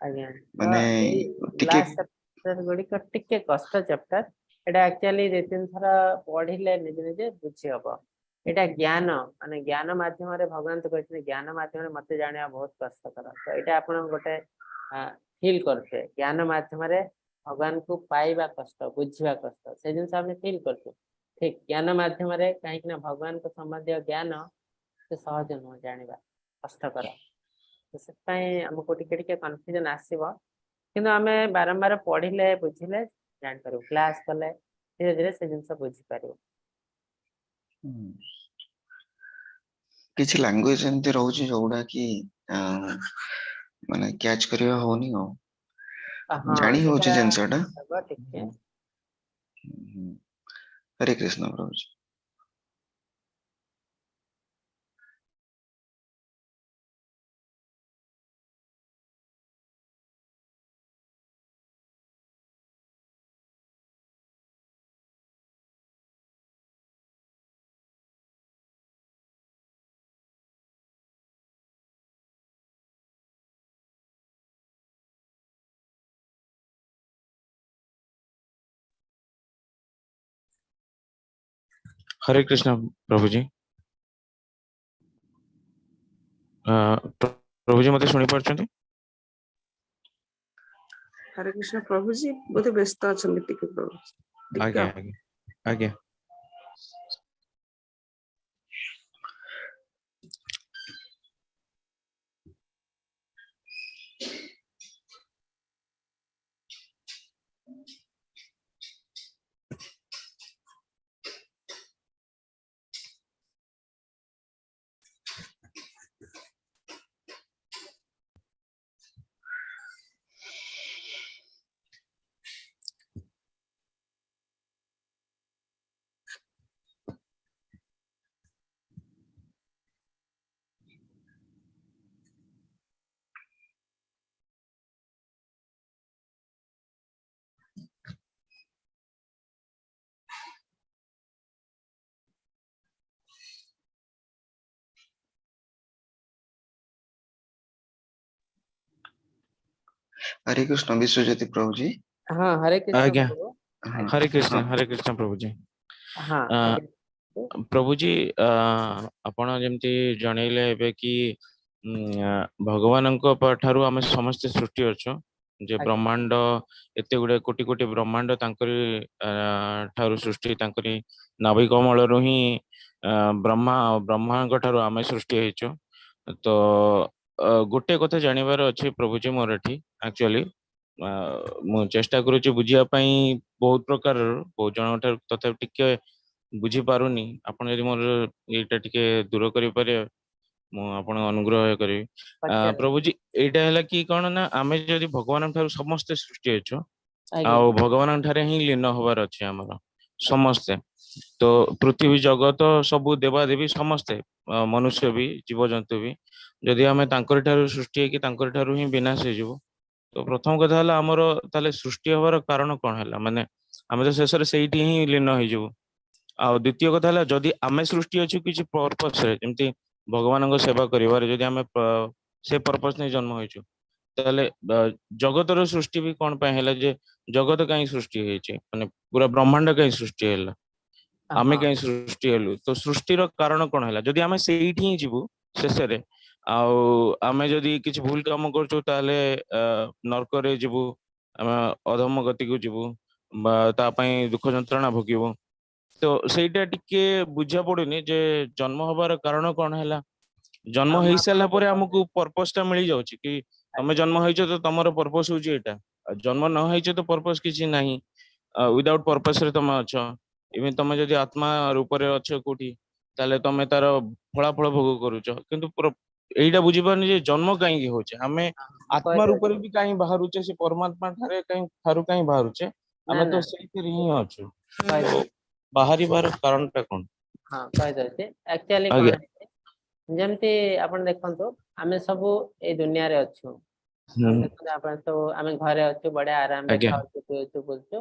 ଆଜ୍ଞା, ତ ମାନେ ଏଇ ଟିକେ ଲାଷ୍ଟ ଚାପ୍ଟର ଗୁଡିକ ଟିକେ କଷ୍ଟ ଚାପ୍ଟର। ଏଇଟା ଆକ୍ଚୁଆଲି 2-3 ଥର ପଢିଲେ ନିଜେ ନିଜେ ବୁଝି ହବ। ଏଇଟା ଜ୍ଞାନ, ମାନେ ଜ୍ଞାନ ମାଧ୍ୟମରେ ଭଗବାନ ତ କହିଛନ୍ତି ଜ୍ଞାନ ମାଧ୍ୟମରେ ମତେ ଜାଣିବା ବହୁତ କଷ୍ଟକର। ତ ଏଇଟା ଆପଣ ଗୋଟେ ଫିଲ୍ କରୁଥିବେ, ଜ୍ଞାନ ମାଧ୍ୟମରେ ଭଗବାନଙ୍କୁ ପାଇବା କଷ୍ଟ, ବୁଝିବା କଷ୍ଟ, ସେ ଜିନିଷ ଆମେ ଫିଲ୍ କରୁଛୁ ଠିକ ଜ୍ଞାନ ମାଧ୍ୟମରେ। କାହିଁକି ନା ଭଗବାନଙ୍କ ସମ୍ବନ୍ଧୀୟ ଜ୍ଞାନ ସେ ସହଜ ନୁହଁ, ଜାଣିବା କଷ୍ଟକର। ତ ସେଥିପାଇଁ ଆମକୁ ଟିକେ ଟିକେ କନଫ୍ୟୁଜନ ଆସିବ, କିନ୍ତୁ ଆମେ ବାରମ୍ବାର ପଢିଲେ ବୁଝିଲେ ଜାଣିପାରିବୁ, କ୍ଲାସ କଲେ ଧୀରେ ଧୀରେ ସେ ଜିନିଷ ବୁଝିପାରିବୁ। କିଛି ଲାଙ୍ଗୁଏଜ ଏମିତି ରହୁଛି ଯୋଉଗୁଡା କି ମାନେ କ୍ୟାଚ୍ କରିବା ହଉନି ଆଉ। ହଁ, ଜାଣି ହଉଛି ସେଟା ଜିନିଷଟା। ହବ ଟିକେ। ହରେ କୃଷ୍ଣ ପ୍ରଭୁଜୀ। ହରେ କୃଷ୍ଣ ପ୍ରଭୁଜୀ। ପ୍ରଭୁଜୀ ମତେ ଶୁଣି ପାରୁଛନ୍ତି? ହରେ କୃଷ୍ଣ ପ୍ରଭୁଜୀ, ବୋଧେ ବ୍ୟସ୍ତ ଅଛନ୍ତି ଟିକେ ପ୍ରଭୁ। ଟିକେ। ଆଜ୍ଞା ଆଜ୍ଞା ଆଜ୍ଞା। ହରେ କୃଷ୍ଣ ବିଶ୍ୱଜ୍ୟୋତି ପ୍ରଭୁଜୀ। ହଁ, ହରେ କୃଷ୍ଣ ଆଜ୍ଞା। ପ୍ରଭୁ। ହରେ କୃଷ୍ଣ, ହରେ କୃଷ୍ଣ ପ୍ରଭୁଜୀ। ହଁ। ପ୍ରଭୁଜୀ, ଆପଣ ଯେମିତି ଜଣେଇଲେ ଏବେ କି ଭଗବାନଙ୍କ ଠାରୁ ଆମେ ସମସ୍ତେ ସୃଷ୍ଟି ଅଛୁ, ଯେ ବ୍ରହ୍ମାଣ୍ଡ ଏତେ ଗୁଡେ କୋଟି କୋଟି ବ୍ରହ୍ମାଣ୍ଡ ତାଙ୍କରି ଠାରୁ ସୃଷ୍ଟି, ତାଙ୍କରି ନାଭି କମଳରୁ ହିଁ ବ୍ରହ୍ମା, ବ୍ରହ୍ମାଙ୍କ ଠାରୁ ଆମେ ସୃଷ୍ଟି ହେଇଛୁ। ତ ଗୋଟେ କଥା ଜାଣିବାର ଅଛି ପ୍ରଭୁଜୀ ମୋର ଏଠି ଆକ୍ଚୁଆଲି ମୁଁ ଚେଷ୍ଟା କରୁଛି ବୁଝିବା ପାଇଁ ବହୁତ ପ୍ରକାରର, ବହୁତ ଜଣଙ୍କ ଠାରୁ, ତଥାପି ଟିକେ ବୁଝିପାରୁନି। ଆପଣ ଯଦି ମୋର ଏଇଟା ଟିକେ ଦୂର କରିପାରିବେ ମୁଁ ଆପଣଙ୍କ ଅନୁଗ୍ରହ କରିବି। ପ୍ରଭୁଜୀ ଏଇଟା ହେଲା କି କଣ ନା ଆମେ ଯଦି ଭଗବାନଙ୍କ ଠାରୁ ସମସ୍ତେ ସୃଷ୍ଟି ହେଇଛୁ ଆଉ ଭଗବାନଙ୍କ ଠାରେ ହିଁ ଲୀନ ହବାର ଅଛି ଆମର ସମସ୍ତେ, ତ ପୃଥିବୀ ଜଗତ ସବୁ ଦେବାଦେବୀ ସମସ୍ତେ, ମନୁଷ୍ୟ ବି ଜୀବଜନ୍ତୁ ବି, ଯଦି ଆମେ ତାଙ୍କରି ଠାରୁ ସୃଷ୍ଟି ହେଇକି ତାଙ୍କରି ଠାରୁ ହିଁ ବିନାଶ ହେଇଯିବୁ, ତ ପ୍ରଥମ କଥା ହେଲା ଆମର ତାହେଲେ ସୃଷ୍ଟି ହବାର କାରଣ କଣ ହେଲା? ମାନେ ଆମେ ତ ଶେଷରେ ସେଇଠି ହିଁ ଲୀନ ହେଇଯିବୁ। ଆଉ ଦ୍ୱିତୀୟ କଥା ହେଲା ଯଦି ଆମେ ସୃଷ୍ଟି ଅଛୁ କିଛି ପର୍ପସ ରେ, ଯେମିତି ଭଗବାନଙ୍କ ସେବା କରିବାରେ ଯଦି ଆମେ ସେ ପର୍ପସ ନେଇ ଜନ୍ମ ହେଇଛୁ, ତାହେଲେ ଜଗତର ସୃଷ୍ଟି ବି କଣ ପାଇଁ ହେଲା? ଯେ ଜଗତ କାହିଁ ସୃଷ୍ଟି ହେଇଛି, ମାନେ ପୁରା ବ୍ରହ୍ମାଣ୍ଡ କାହିଁ ସୃଷ୍ଟି ହେଲା, ଆମେ କାହିଁ ସୃଷ୍ଟି ହେଲୁ? ତ ସୃଷ୍ଟିର କାରଣ କଣ ହେଲା? ଯଦି ଆମେ ସେଇଠି ହିଁ ଯିବୁ ଶେଷରେ, ଆଉ ଆମେ ଯଦି କିଛି ଭୁଲ କାମ କରୁଛୁ ତାହେଲେ ନର୍କରେ ଯିବୁ, ଆମେ ଅଧମ ଗତିକୁ ଯିବୁ ବା ତା ପାଇଁ ଦୁଃଖ ଯନ୍ତ୍ରଣା ଭୋଗିବୁ। ତ ସେଇଟା ଟିକେ ବୁଝା ପଡୁନି ଯେ ଜନ୍ମ ହବାର କାରଣ କଣ ହେଲା। ଜନ୍ମ ହେଇସାରିଲା ପରେ ଆମକୁ ପର୍ପସ ଟା ମିଳିଯାଉଛି କି ତମେ ଜନ୍ମ ହେଇଛ ତ ତମର ପର୍ପସ ହଉଛି ଏଇଟା, ଆଉ ଜନ୍ମ ନ ହେଇଛ ତ ପର୍ପସ କିଛି ନାହିଁ, ୱିଦାଉଟ ପର୍ପସ ରେ ତମେ ଅଛ। ଇଭେନ ତମେ ଯଦି ଆତ୍ମା ରୂପରେ ଅଛ କୋଉଠି, ତାହେଲେ ତମେ ତାର ଫଳାଫଳ ଭୋଗ କରୁଛ। କିନ୍ତୁ ଏଇଟା ବୁଝିପାରୁନି ଯେ ଜନ୍ମ କାହିଁକି ହଉଛି, ଆମେ ଆତ୍ମା ରୂପରେ ବି କାହିଁ ବାହାରୁଛେ, ସେ ପରମାତ୍ମା ଠାରେ କାହିଁ ଠାରୁ କାହିଁ ବାହାରୁଛେ, ଆମେ ତ ସେଇଥିରେ ହିଁ ଅଛୁ, ବାହାରିବାର କାରଣଟା କଣ? ହଁ କହିଦଉଛି ଆକ୍ଚୁଆଲି କଣ ହେଇଛି। ଯେମିତି ଆପଣ ଦେଖନ୍ତୁ ଆମେ ସବୁ ଏଇ ଦୁନିଆରେ ଅଛୁ, ଦେଖନ୍ତୁ ଆପଣ ସବୁ ଆମେ ଘରେ ଅଛୁ, ବଢିଆ ଆରାମରେ ଖାଉଛୁ ପିଉଛୁ ବୁଲୁଛୁ।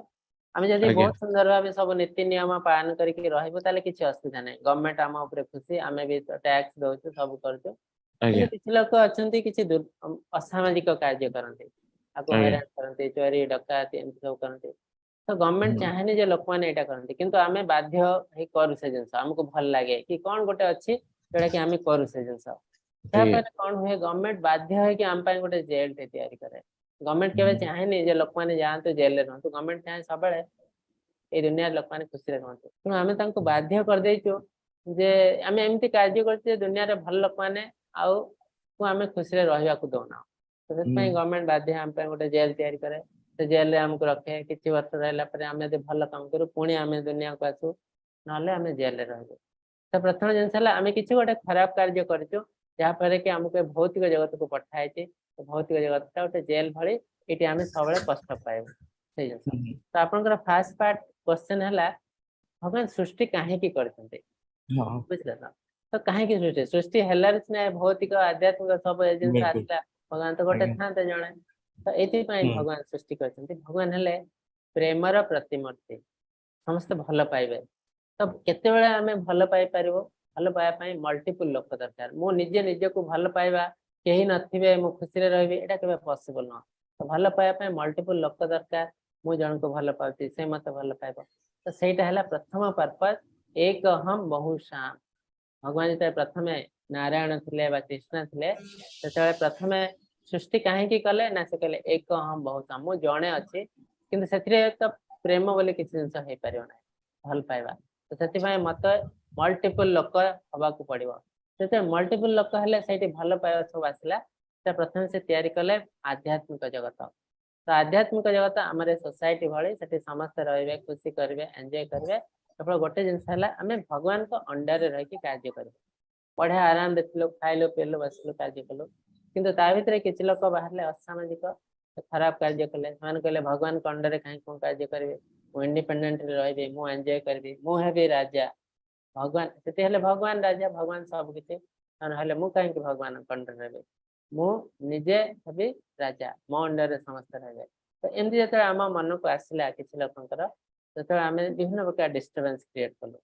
ଆମେ ଯଦି ବହୁତ ସୁନ୍ଦର ଭାବେ ସବୁ ନୀତି ନିୟମ ପାଳନ କରିକି ରହିବୁ ତାହେଲେ କିଛି ଅସୁବିଧା ନାହିଁ, ଗଭର୍ଣମେଣ୍ଟ ଆମ ଉପରେ ଖୁସି, ଆମେ ବି ଟ୍ୟାକ୍ସ ଦଉଛୁ, ସବୁ କରୁଛୁ। କିନ୍ତୁ କିଛି ଲୋକ ଅଛନ୍ତି କିଛି ଅସାମାଜିକ କାର୍ଯ୍ୟ କରନ୍ତି, ଆକୁ ଆଜ୍ଞା। ହଇରାଣ କରନ୍ତି, ଚୋରି ଡକାୟତି ଏମିତି ସବୁ କରନ୍ତି। ତ ଗଭର୍ଣମେଣ୍ଟ ଚାହେଁନି ଯେ ଲୋକମାନେ ଏଇଟା କରନ୍ତି, କିନ୍ତୁ ଆମେ ବାଧ୍ୟ ହେଇ କରୁ ସେ ଜିନିଷ। ଆମକୁ ଭଲ ଲାଗେ କି କଣ ଗୋଟେ ଅଛି ଯୋଉଟା କି ଆମେ କରୁ ସେ ଜିନିଷ। ତାପରେ କଣ ହୁଏ, ଗଭର୍ଣମେଣ୍ଟ ବାଧ୍ୟ ହେଇକି ଆମ ପାଇଁ ଗୋଟେ ଜେଲ ଟେ ତିଆରି କରେ। ଗଭର୍ଣମେଣ୍ଟ କେବେ ଚାହେଁନି ଯେ ଲୋକମାନେ ଯାଆନ୍ତୁ, ଜେଲରେ ରୁହନ୍ତୁ। ଗଭର୍ଣମେଣ୍ଟ ଚାହେଁ ସବୁବେଳେ ଏଇ ଦୁନିଆରେ ଲୋକମାନେ ଖୁସିରେ ରୁହନ୍ତୁ। ତେଣୁ ଆମେ ତାଙ୍କୁ ବାଧ୍ୟ କରିଦେଇଛୁ ଯେ ଆମେ ଏମିତି କାର୍ଯ୍ୟ କରୁଛୁ ଯେ ଦୁନିଆରେ ଭଲ ଲୋକମାନେ ଆଉ କୁ ଆମେ ଖୁସିରେ ରହିବାକୁ ଦଉନାହୁଁ। ତ ସେଥିପାଇଁ ଗଭର୍ଣମେଣ୍ଟ ବାଧ୍ୟ ଆମ ପାଇଁ ଗୋଟେ ଜେଲ ତିଆରି କରେ। ସେ ଜେଲରେ ଆମକୁ ରଖେ। କିଛି ବର୍ଷ ରହିଲା ପରେ ଆମେ ଯଦି ଭଲ କାମ କରୁ, ପୁଣି ଆମେ ଦୁନିଆକୁ ଆସୁ, ନହେଲେ ଆମେ ଜେଲରେ ରହିବୁ। ତ ପ୍ରଥମ ଜିନିଷ ହେଲା, ଆମେ କିଛି ଗୋଟେ ଖରାପ କାର୍ଯ୍ୟ କରିଛୁ, ଯାହାଫଳରେ କି ଆମକୁ ଏ ଭୌତିକ ଜଗତକୁ ପଠା ହେଇଛି। ଭୌତିକ ଜଗତଟା ଗୋଟେ ଜେଲ ଭଳି, ଏଠି ଆମେ ସବୁବେଳେ କଷ୍ଟ ପାଇବୁ, ସେଇ ଜିନିଷ। ତ ଆପଣଙ୍କର ଫାର୍ଷ୍ଟ ପାର୍ଟ କ୍ୱେଶ୍ଚନ ହେଲା, ଭଗବାନ ସୃଷ୍ଟି କାହିଁକି କରିଛନ୍ତି? ହଁ। ବୁଝିଲେ ତ? ତ କାହିଁକି ସୃଷ୍ଟି ସୃଷ୍ଟି ହେଲାରେ ସିନା ଏ ଭୌତିକ ଆଧ୍ୟାତ୍ମିକ ସବୁ ଏ ଜିନିଷ ଆସିଲା। ଭଗବାନ ତ ଗୋଟେ ଥାନ୍ତେ ଜଣେ। ତ ଏଇଥିପାଇଁ ଭଗବାନ ସୃଷ୍ଟି କରିଛନ୍ତି। ଭଗବାନ ହେଲେ ପ୍ରେମର ପ୍ରତିମୂର୍ତ୍ତି। ସମସ୍ତେ ଭଲ ପାଇବେ। ତ କେତେବେଳେ ଆମେ ଭଲ ପାଇପାରିବୁ? ଭଲ ପାଇବା ପାଇଁ ମଲ୍ଟିପୁଲ ଲୋକ ଦରକାର। ମୁଁ ନିଜେ ନିଜକୁ ଭଲ ପାଇବା, କେହି ନଥିବେ, ମୁଁ ଖୁସିରେ ରହିବି, ଏଇଟା କେବେ ପସିବଲ ନୁହଁ। ତ ଭଲ ପାଇବା ପାଇଁ ମଲ୍ଟିପୁଲ ଲୋକ ଦରକାର। ମୁଁ ଜଣକୁ ଭଲ ପାଉଛି, ସେ ମତେ ଭଲ ପାଇବ। ତ ସେଇଟା ହେଲା ପ୍ରଥମ ପର୍ପଜ, ଏକହମ୍ ବହୁଶ୍ୟାମ। ଭଗବାନ ଯେତେବେଳେ ପ୍ରଥମେ ନାରାୟଣ ଥିଲେ ବା କୃଷ୍ଣ ଥିଲେ, ସେତେବେଳେ ପ୍ରଥମେ ସୃଷ୍ଟି କାହିଁକି କଲେ ନା, ସେ କହିଲେ ଏକହମ୍ ବହୁଶ୍ୟାମ। ମୁଁ ଜଣେ ଅଛି, କିନ୍ତୁ ସେଥିରେ ତ ପ୍ରେମ ବୋଲି କିଛି ଜିନିଷ ହେଇପାରିବ ନାହିଁ, ଭଲ ପାଇବା। ତ ସେଥିପାଇଁ ମତେ ମଲ୍ଟିପୁଲ ଲୋକ ହବାକୁ ପଡିବ। ଯେତେବେଳେ ମଲ୍ଟିପୁଲ ଲୋକ ହେଲେ, ସେଇଠି ଭଲ ପାଇବା ସବୁ ଆସିଲା। ତ ପ୍ରଥମେ ସେ ତିଆରି କଲେ ଆଧ୍ୟାତ୍ମିକ ଜଗତ। ତ ଆଧ୍ୟାତ୍ମିକ ଜଗତ ଆମର ସୋସାଇଟି ଭଳି, ସେଠି ସମସ୍ତେ ରହିବେ, ଖୁସି କରିବେ, ଏନ୍ଜୟ କରିବେ। କେବଳ ଗୋଟେ ଜିନିଷ ହେଲା, ଆମେ ଭଗବାନଙ୍କ ଅଣ୍ଡରରେ ରହିକି କାର୍ଯ୍ୟ କରିବୁ। ବଢିଆ ଆରାମରେ ଥିଲୁ, ଖାଇଲୁ, ପିଇଲୁ, ବସିଲୁ, କାର୍ଯ୍ୟ କଲୁ। କିନ୍ତୁ ତା ଭିତରେ କିଛି ଲୋକ ବାହାରିଲେ ଅସାମାଜିକ, ଖରାପ କାର୍ଯ୍ୟ କଲେ। ସେମାନେ କହିଲେ, ଭଗବାନଙ୍କ ଅଣ୍ଡରରେ କାହିଁକି ମୁଁ କାର୍ଯ୍ୟ କରିବି? ମୁଁ ଇଣ୍ଡିପେଣ୍ଡେଣ୍ଟରେ ରହିବି, ମୁଁ ଏନ୍ଜୟ କରିବି, ମୁଁ ହେବି ରାଜା। ଭଗବାନ ସେଠି ହେଲେ ଭଗବାନ ରାଜା, ଭଗବାନ ସବୁ କିଛି ହେଲେ ମୁଁ କାହିଁକି ଭଗବାନଙ୍କ ଅଣ୍ଡରରେ ରହିବି? ମୁଁ ନିଜେ ହେବି ରାଜା, ମୋ ଅଣ୍ଡରରେ ସମସ୍ତେ ରହିବେ। ତ ଏମିତି ଯେତେବେଳେ ଆମ ମନକୁ ଆସିଲା କିଛି ଲୋକଙ୍କର, ସେତେବେଳେ ଆମେ ବିଭିନ୍ନ ପ୍ରକାର ଡିଷ୍ଟର୍ବାନ୍ସ କ୍ରିଏଟ କଲୁ।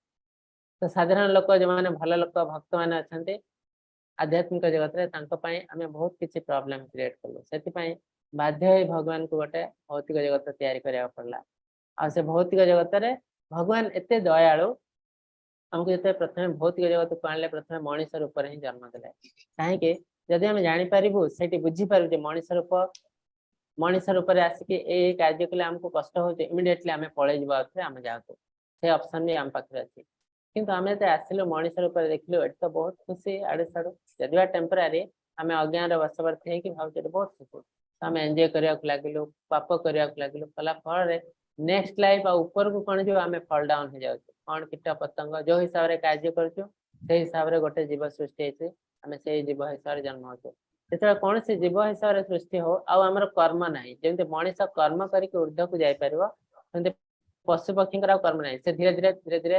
ତ ସାଧାରଣ ଲୋକ, ଯୋଉମାନେ ଭଲ ଲୋକ, ଭକ୍ତମାନେ ଅଛନ୍ତି ଆଧ୍ୟାତ୍ମିକ ଜଗତରେ, ତାଙ୍କ ପାଇଁ ଆମେ ବହୁତ କିଛି ପ୍ରୋବ୍ଲେମ କ୍ରିଏଟ କଲୁ। ସେଥିପାଇଁ ବାଧ୍ୟ ହେଇ ଭଗବାନଙ୍କୁ ଗୋଟେ ଭୌତିକ ଜଗତ ତିଆରି କରିବାକୁ ପଡିଲା। ଆଉ ସେ ଭୌତିକ ଜଗତରେ ଭଗବାନ ଏତେ ଦୟାଳୁ, ଆମକୁ ଯେତେବେଳେ ପ୍ରଥମେ ଭୌତିକ ଜଗତକୁ ଆଣିଲେ, ପ୍ରଥମେ ମଣିଷ ରୂପରେ ହିଁ ଜନ୍ମ ଦେଲେ। କାହିଁକି? ଯଦି ଆମେ ଜାଣିପାରିବୁ, ସେଇଠି ବୁଝିପାରିବୁ ଯେ ମଣିଷ ରୂପରେ ଆସିକି ଏଇ ଏଇ କାର୍ଯ୍ୟ କଲେ ଆମକୁ କଷ୍ଟ ହଉଛି, ଇମିଡିଏଟଲି ଆମେ ପଳେଇ ଯିବୁ ଆଉଥରେ ଆମ ଜାଗାକୁ। ସେ ଅପସନ ବି ଆମ ପାଖରେ ଅଛି। କିନ୍ତୁ ଆମେ ଯେତେବେଳେ ଆସିଲୁ ମଣିଷ ରୂପରେ, ଦେଖିଲୁ ଏଠି ତ ବହୁତ ଖୁସି ଆଡୁ ସାଡୁ, ଯଦି ବା ଟେମ୍ପୋରାରୀ। ଆମେ ଅଜ୍ଞାନର ବଶବର୍ତ୍ତୀ ହେଇକି ଭାବୁଛୁ ଏଠି ବହୁତ ଖୁସି। ତ ଆମେ ଏନ୍ଜୟ କରିବାକୁ ଲାଗିଲୁ, ପାପ କରିବାକୁ ଲାଗିଲୁ। କଲା ଫଳରେ ନେକ୍ସଟ ଲାଇଫ ଆଉ ଉପରକୁ କଣ ଯିବ, ଆମେ ଫଲ୍ ଡାଉନ ହେଇଯାଉଛୁ। କଣ କୀଟ ପତଙ୍ଗ, ଯୋଉ ହିସାବରେ କାର୍ଯ୍ୟ କରୁଛୁ, ସେଇ ହିସାବରେ ଗୋଟେ ଜୀବ ସୃଷ୍ଟି ହେଇଛି। ଆମେ ସେଇ ଜୀବ ହିସାବରେ ଜନ୍ମ ହଉଛୁ। ଯେତେବେଳେ କୌଣସି ଜୀବ ହିସାବରେ ସୃଷ୍ଟି ହଉ, ଆଉ ଆମର କର୍ମ ନାହିଁ। ଯେମିତି ମଣିଷ କର୍ମ କରିକି ଉର୍ଦ୍ଧ୍ୱକୁ ଯାଇପାରିବ, ସେମିତି ପଶୁ ପକ୍ଷୀଙ୍କର ଆଉ କର୍ମ ନାହିଁ। ସେ ଧୀରେ ଧୀରେ ଧୀରେ ଧୀରେ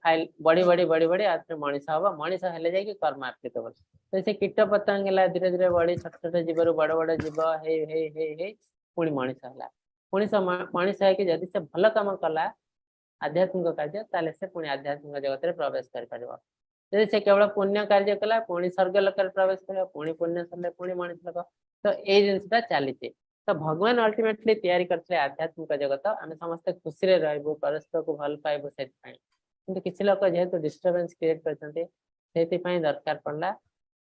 ଫାଇଲ ବଢି ବଢି ବଢି ବଢି ଆଉ ଥରେ ମଣିଷ ହବ। ମଣିଷ ହେଲେ ଯାଇକି କର୍ମ ଆପ୍ଲିକେବଲ। ତ ସେ କୀଟ ପତଙ୍ଗ ହେଲା, ଧୀରେ ଧୀରେ ବଢି ଛୋଟ ଛୋଟ ଜୀବରୁ ବଡ ବଡ ଜୀବ ହେଇ ହେଇ ହେଇ ହେଇ ପୁଣି ମଣିଷ ହେଲା। ପୁଣି ସେ ମଣିଷ ହେଇକି ଯଦି ସେ ଭଲ କାମ କଲା, ଆଧ୍ୟାତ୍ମିକ କାର୍ଯ୍ୟ, ତାହେଲେ ସେ ପୁଣି ଆଧ୍ୟାତ୍ମିକ ଜଗତରେ ପ୍ରବେଶ କରିପାରିବ। ଯଦି ସେ କେବଳ ପୁଣ୍ୟ କାର୍ଯ୍ୟ କଲା, ପୁଣି ସ୍ୱର୍ଗ ଲୋକରେ ପ୍ରବେଶ କରିବ। ପୁଣି ପୁଣ୍ୟ ସରିଲେ ପୁଣି ମଣିଷ ଲୋକ। ତ ଏଇ ଜିନିଷଟା ଚାଲିଛି। ତ ଭଗବାନ ଅଲ୍ଟିମେଟଲି ତିଆରି କରିଥିଲେ ଆଧ୍ୟାତ୍ମିକ ଜଗତ, ଆମେ ସମସ୍ତେ ଖୁସିରେ ରହିବୁ, ପରସ୍ପରକୁ ଭଲ ପାଇବୁ, ସେଥିପାଇଁ। କିନ୍ତୁ କିଛି ଲୋକ ଯେହେତୁ ଡିଷ୍ଟର୍ବାନ୍ସ କ୍ରିଏଟ କରିଛନ୍ତି, ସେଥିପାଇଁ ଦରକାର ପଡିଲା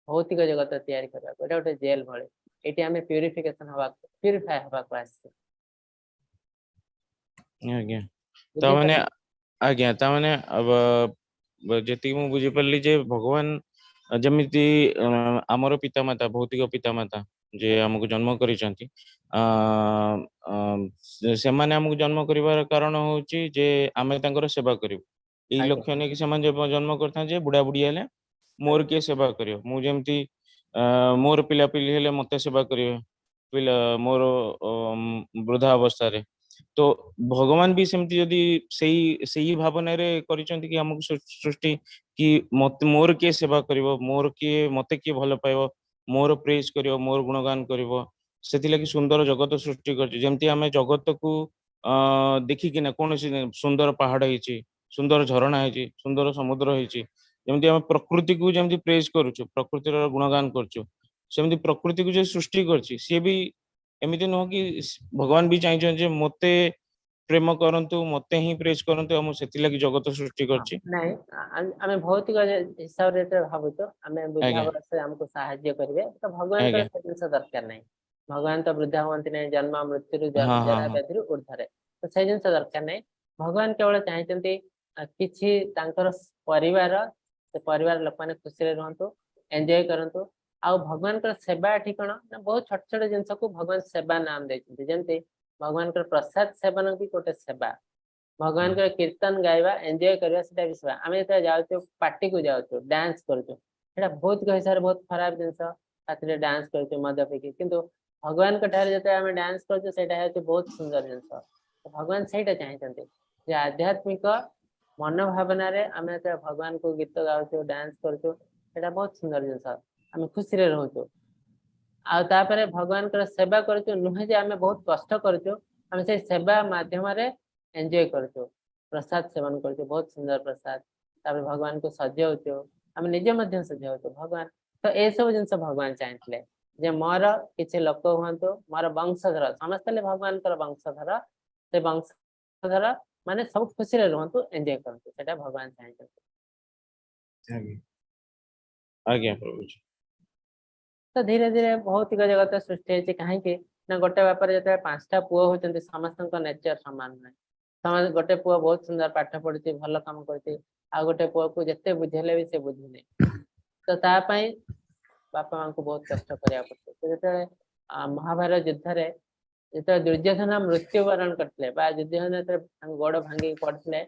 ଭୌତିକ ଜଗତ ତିଆରି କରିବାକୁ। ଏଇଟା ଗୋଟେ ଜେଲ ଭଳି। ଏଇଠି ଆମେ ପ୍ୟୁରିଫିକେସନ ହବାକୁ, ପ୍ୟୁରିଫାଏ ହବାକୁ ଆସିଛୁ। ଆଜ୍ଞା, ତା ମାନେ ବୁଝିପାରିଲେ? ଆଜ୍ଞା, ତା ମାନେ ଯେତିକି ମୁଁ ବୁଝିପାରିଲି ଯେ ଭଗବାନ ଯେମିତି ଆମର ପିତାମାତା, ଭୌତିକ ପିତାମାତା ଯେ ଆମକୁ ଜନ୍ମ କରିଛନ୍ତି, ସେମାନେ ଆମକୁ ଜନ୍ମ କରିବାର କାରଣ ହଉଛି ଯେ ଆମେ ତାଙ୍କର ସେବା କରିବୁ। ଏଇ ଲକ୍ଷ୍ୟ ନେଇକି ସେମାନେ ଜନ୍ମ କରିଥାନ୍ତି ଯେ ବୁଢା ବୁଢୀ ହେଲେ ମୋର କିଏ ସେବା କରିବ। ମୁଁ ଯେମିତି ମୋର ପିଲାପିଲି ହେଲେ ମତେ ସେବା କରିବେ ପିଲା ମୋର ବୃଦ୍ଧା ଅବସ୍ଥାରେ। ତ ଭଗବାନ ବି ସେମିତି ଯଦି ସେଇ ସେଇ ଭାବନାରେ କରିଛନ୍ତି କି ଆମକୁ ସୃଷ୍ଟି କି ମତେ ମୋର କିଏ ସେବା କରିବ, ମୋର କିଏ ମତେ କିଏ ଭଲ ପାଇବ, ମୋର ପ୍ରେଜ କରିବ, ମୋର ଗୁଣଗାନ କରିବ, ସେଥିଲାଗି ସୁନ୍ଦର ଜଗତ ସୃଷ୍ଟି କରିଛି। ଯେମିତି ଆମେ ଜଗତକୁ ଦେଖିକିନା, କୌଣସି ସୁନ୍ଦର ପାହାଡ ହେଇଛି, ସୁନ୍ଦର ଝରଣା ହେଇଛି, ସୁନ୍ଦର ସମୁଦ୍ର ହେଇଛି, ଯେମିତି ଆମେ ପ୍ରକୃତିକୁ ଯେମିତି ପ୍ରେଜ କରୁଛୁ, ପ୍ରକୃତିର ଗୁଣଗାନ କରୁଛୁ, ସେମିତି ପ୍ରକୃତିକୁ ଯେ ସୃଷ୍ଟି କରିଛି, ସିଏ ବି ଏମିତି ନୁହଁ କି ଭଗବାନ ବି ଚାହିଁଛନ୍ତି ଯେ ମତେ ପ୍ରେମ କରନ୍ତୁ, ମତେ ହିଁ ପ୍ରେଜ କରନ୍ତୁ, ଆଉ ମୁଁ ସେଥିଲାଗି ଜଗତ ସୃଷ୍ଟି କରିଛି। ନାଇଁ, ଆମେ ଭୌତିକ ହିସାବରେ ଯେତେବେଳେ ଭାବୁଛୁ, ଆମେ ବୃଦ୍ଧାବସ୍ଥାରେ ଆମକୁ ସାହାଯ୍ୟ କରିବେ, ତ ଭଗବାନଙ୍କର ସେ ଜିନିଷ ଦରକାର ନାହିଁ। ଭଗବାନ ତ ବୃଦ୍ଧା ହୁଅନ୍ତି ନାହିଁ, ଜନ୍ମ ମୃତ୍ୟୁରୁ, ଜରା ବ୍ୟାଧିରୁ ଉର୍ଦ୍ଧରେ, ତ ସେଇ ଜିନିଷ ଦରକାର ନାହିଁ। ଭଗବାନ କେବଳ ଚାହିଁଛନ୍ତି କିଛି ତାଙ୍କର ପରିବାର, ସେ ପରିବାର ଲୋକମାନେ ଖୁସିରେ ରୁହନ୍ତୁ, ଏନ୍ଜୟ କରନ୍ତୁ। ଆଉ ଭଗବାନଙ୍କର ସେବା ଏଠି କଣ ନା ବହୁତ ଛୋଟ ଛୋଟ ଜିନିଷକୁ ଭଗବାନ ସେବା ନାମ ଦେଇଛନ୍ତି। ଯେମିତି ଭଗବାନଙ୍କର ପ୍ରସାଦ ସେବନ ବି ଗୋଟେ ସେବା, ଭଗବାନଙ୍କର କୀର୍ତ୍ତନ ଗାଇବା, ଏନ୍ଜୟ କରିବା, ସେଟା ବି ସେବା। ଆମେ ଯେତେବେଳେ ଯାଉଛୁ, ପାର୍ଟିକୁ ଯାଉଛୁ, ଡ୍ୟାନ୍ସ କରୁଛୁ, ସେଇଟା ଭୌତିକ ହିସାବରେ ବହୁତ ଖରାପ ଜିନିଷ। ରାତିରେ ଡ୍ୟାନ୍ସ କରୁଛୁ ମଦ ପିଇକି, କିନ୍ତୁ ଭଗବାନଙ୍କ ଠାରେ ଯେତେବେଳେ ଆମେ ଡ୍ୟାନ୍ସ କରୁଛୁ, ସେଇଟା ହେଉଛି ବହୁତ ସୁନ୍ଦର ଜିନିଷ। ଭଗବାନ ସେଇଟା ଚାହିଁଛନ୍ତି ଯେ ଆଧ୍ୟାତ୍ମିକ ମନୋଭାବନାରେ ଆମେ ଯେତେବେଳେ ଭଗବାନଙ୍କୁ ଗୀତ ଗାଉଛୁ, ଡ୍ୟାନ୍ସ କରୁଛୁ, ସେଇଟା ବହୁତ ସୁନ୍ଦର ଜିନିଷ, ଆମେ ଖୁସିରେ ରହୁଛୁ। ଆଉ ତାପରେ ଭଗବାନଙ୍କର ସେବା କରୁଛୁ, ନୁହେଁ ଯେ ଆମେ ବହୁତ କଷ୍ଟ କରୁଛୁ, ଆମେ ସେଇ ସେବା ମାଧ୍ୟମରେ ଏନ୍ଜୟ କରୁଛୁ, ପ୍ରସାଦ ସେବନ କରୁଛୁ, ବହୁତ ସୁନ୍ଦର ପ୍ରସାଦ। ତାପରେ ଭଗବାନଙ୍କୁ ସଜଉଛୁ, ଆମେ ନିଜେ ମଧ୍ୟ ସଜଉଛୁ ଭଗବାନ। ତ ଏସବୁ ଜିନିଷ ଭଗବାନ ଚାହିଁଥିଲେ ଯେ ମୋର କିଛି ଲୋକ ହୁଅନ୍ତୁ, ମୋର ବଂଶଧର, ସମସ୍ତେ ହେଲେ ଭଗବାନଙ୍କର ବଂଶଧର, ସେ ବଂଶଧର ମାନେ ସବୁ ଖୁସିରେ ରୁହନ୍ତୁ, ଏନ୍ଜୟ କରନ୍ତୁ, ସେଇଟା ଭଗବାନ ଚାହିଁଛନ୍ତି। ଆଜ୍ଞା ପ୍ରଭୁଜୀ। ତ ଧୀରେ ଧୀରେ ଭୌତିକ ଜଗତ ସୃଷ୍ଟି ହେଇଛି। କାହିଁକି ନା ଗୋଟେ ବାପରେ ଯେତେବେଳେ 5ଟା ପୁଅ ହଉଛନ୍ତି, ସମସ୍ତଙ୍କ ନେଚର ସମାନ ନୁହେଁ। ସମସ୍ତେ, ଗୋଟେ ପୁଅ ବହୁତ ସୁନ୍ଦର ପାଠ ପଢୁଛି, ଭଲ କାମ କରୁଛି, ଆଉ ଗୋଟେ ପୁଅକୁ ଯେତେ ବୁଝେଇଲେ ବି ସେ ବୁଝୁନି। ତ ତା ପାଇଁ ବାପା ମାଙ୍କୁ ବହୁତ କଷ୍ଟ କରିବାକୁ ପଡୁଛି। ତ ଯେତେବେଳେ ମହାଭାରତ ଯୁଦ୍ଧରେ ଯେତେବେଳେ ଦୁର୍ଯ୍ୟୋଧନ ମୃତ୍ୟୁବରଣ କରିଥିଲେ, ବା ଦୁର୍ଯ୍ୟୋଧନ ଯେତେବେଳେ ତାଙ୍କ ଗୋଡ ଭାଙ୍ଗିକି ପଡିଥିଲେ,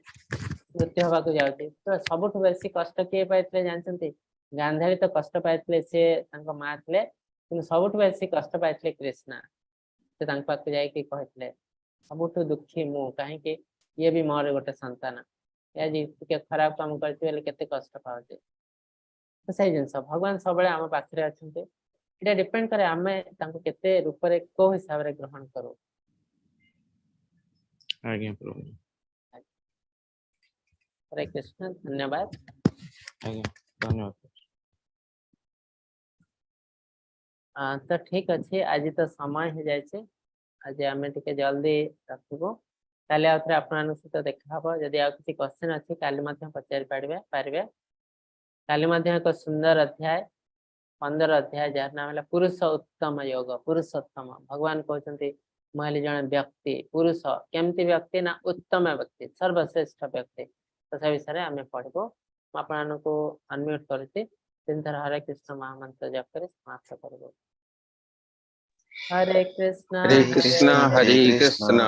ମୃତ୍ୟୁ ହବାକୁ ଯାଉଛି, ତ ସବୁଠୁ ବେଶୀ କଷ୍ଟ କିଏ ପାଇଥିଲେ ଜାଣିଛନ୍ତି? ଗାନ୍ଧାରୀ ତ କଷ୍ଟ ପାଇଥିଲେ, ସିଏ ତାଙ୍କ ମା ଥିଲେ, କିନ୍ତୁ ସବୁଠୁ ବେଶୀ କଷ୍ଟ ପାଇଥିଲେ କୃଷ୍ଣା। ସେ ତାଙ୍କ ପାଖକୁ ଯାଇକି କହିଥିଲେ, ସବୁଠୁ ଦୁଃଖୀ ମୁଁ, କାହିଁକି ଇଏ ବି ମୋର ଗୋଟେ ସନ୍ତାନ, ଏ ଆଜି ଟିକେ ଖରାପ କାମ କରିଛି ବୋଲି କେତେ କଷ୍ଟ ପାଉଛି। ତ ସେଇ ଜିନିଷ ଭଗବାନ ସବୁବେଳେ ଆମ ପାଖରେ ଅଛନ୍ତି। ଏଇଟା ଡିପେଣ୍ଡ କରେ ଆମେ ତାଙ୍କୁ କେତେ ରୂପରେ, କୋଉ ହିସାବରେ ଗ୍ରହଣ କରୁ। ଆଜ୍ଞା ପ୍ରଭୁ। ହରେ କୃଷ୍ଣ, ଧନ୍ୟବାଦ। ଆଜ୍ଞା, ଧନ୍ୟବାଦ। ତ ଠିକ ଅଛି, ଆଜି ତ ସମୟ ହେଇଯାଇଛି, ଆଜି ଆମେ ଟିକେ ଜଲ୍ଦି ରଖିବୁ। କାଲି ଆଉ ଥରେ ଆପଣମାନଙ୍କ ସହିତ ଦେଖା ହବ। ଯଦି ଆଉ କିଛି କ୍ୱେଶ୍ଚନ ଅଛି, କାଲି ମଧ୍ୟ ପଚାରି ପାରିବେ। କାଲି ମଧ୍ୟ ଏକ ସୁନ୍ଦର ଅଧ୍ୟାୟ, 15 ଅଧ୍ୟାୟ, ଯାହାର ନାମ ହେଲା ପୁରୁଷ ଉତ୍ତମ ଯୋଗ। ପୁରୁଷୋତ୍ତମ ଭଗବାନ କହୁଛନ୍ତି, ମୁଁ ହେଲି ଜଣେ ବ୍ୟକ୍ତି, ପୁରୁଷ। କେମିତି ବ୍ୟକ୍ତି ନା ଉତ୍ତମ ବ୍ୟକ୍ତି, ସର୍ବଶ୍ରେଷ୍ଠ ବ୍ୟକ୍ତି। ତ ସେ ବିଷୟରେ ଆମେ ପଢିବୁ। ମୁଁ ଆପଣମାନଙ୍କୁ ଅନମ୍ୟୁଟ କରୁଛି, ତିନିଥର ହରେ କୃଷ୍ଣ ମହାମନ୍ତ୍ର ଜପ କରି ସମାପ୍ତ କରିବୁ। ହରେ କୃଷ୍ଣ ହରେ କୃଷ୍ଣ ହରେ କୃଷ୍ଣ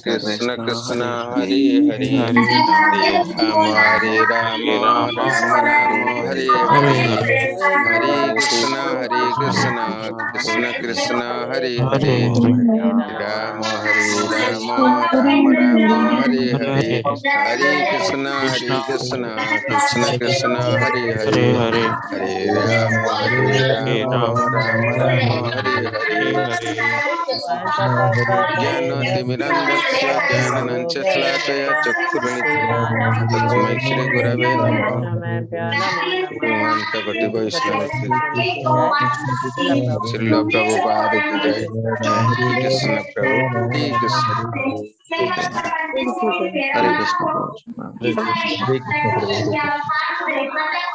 କୃଷ୍ଣ କୃଷ୍ଣ ହରେ ହରେ, ହରେ ରାମ ହରେ ରାମ ରାମ ରାମ ହରେ ହରେ, ହରେ କୃଷ୍ଣ ହରେ କୃଷ୍ଣ କୃଷ୍ଣ କୃଷ୍ଣ ହରେ ହରେ, ରାମ ହରେ ରାମ ରାମ ରାମ ହରେ ହରେ, ହରେ କୃଷ୍ଣ ହରେ କୃଷ୍ଣ କୃଷ୍ଣ କୃଷ୍ଣ ହରେ ହରେ, ହରେ ରାମ ହରେ ରାମ ରାମ ରାମ ହରେ ହରେ। ଜ୍ଞାନତିମିରାନ୍ଧସ୍ୟ ଜ୍ଞାନାଞ୍ଜନଶଳାକୟା ଚକ୍ଷୁରୁନ୍ମୀଳିतं ତସ୍ମୈ ଶ୍ରୀଗୁରବେ ନମଃ। କୋଟି ବୈଷ୍ଣବ ଶ୍ରୀଲ ପ୍ରଭୁପାଦ କି ଜୟ। ହରେ କୃଷ୍ଣ ପ୍ରଭୁ, ହରେ କୃଷ୍ଣ। ହରେ କୃଷ୍ଣ ପ୍ରଭୁ। ହରେ କୃଷ୍ଣ। ହରେ କୃଷ୍ଣ ପ୍ରଭୁ।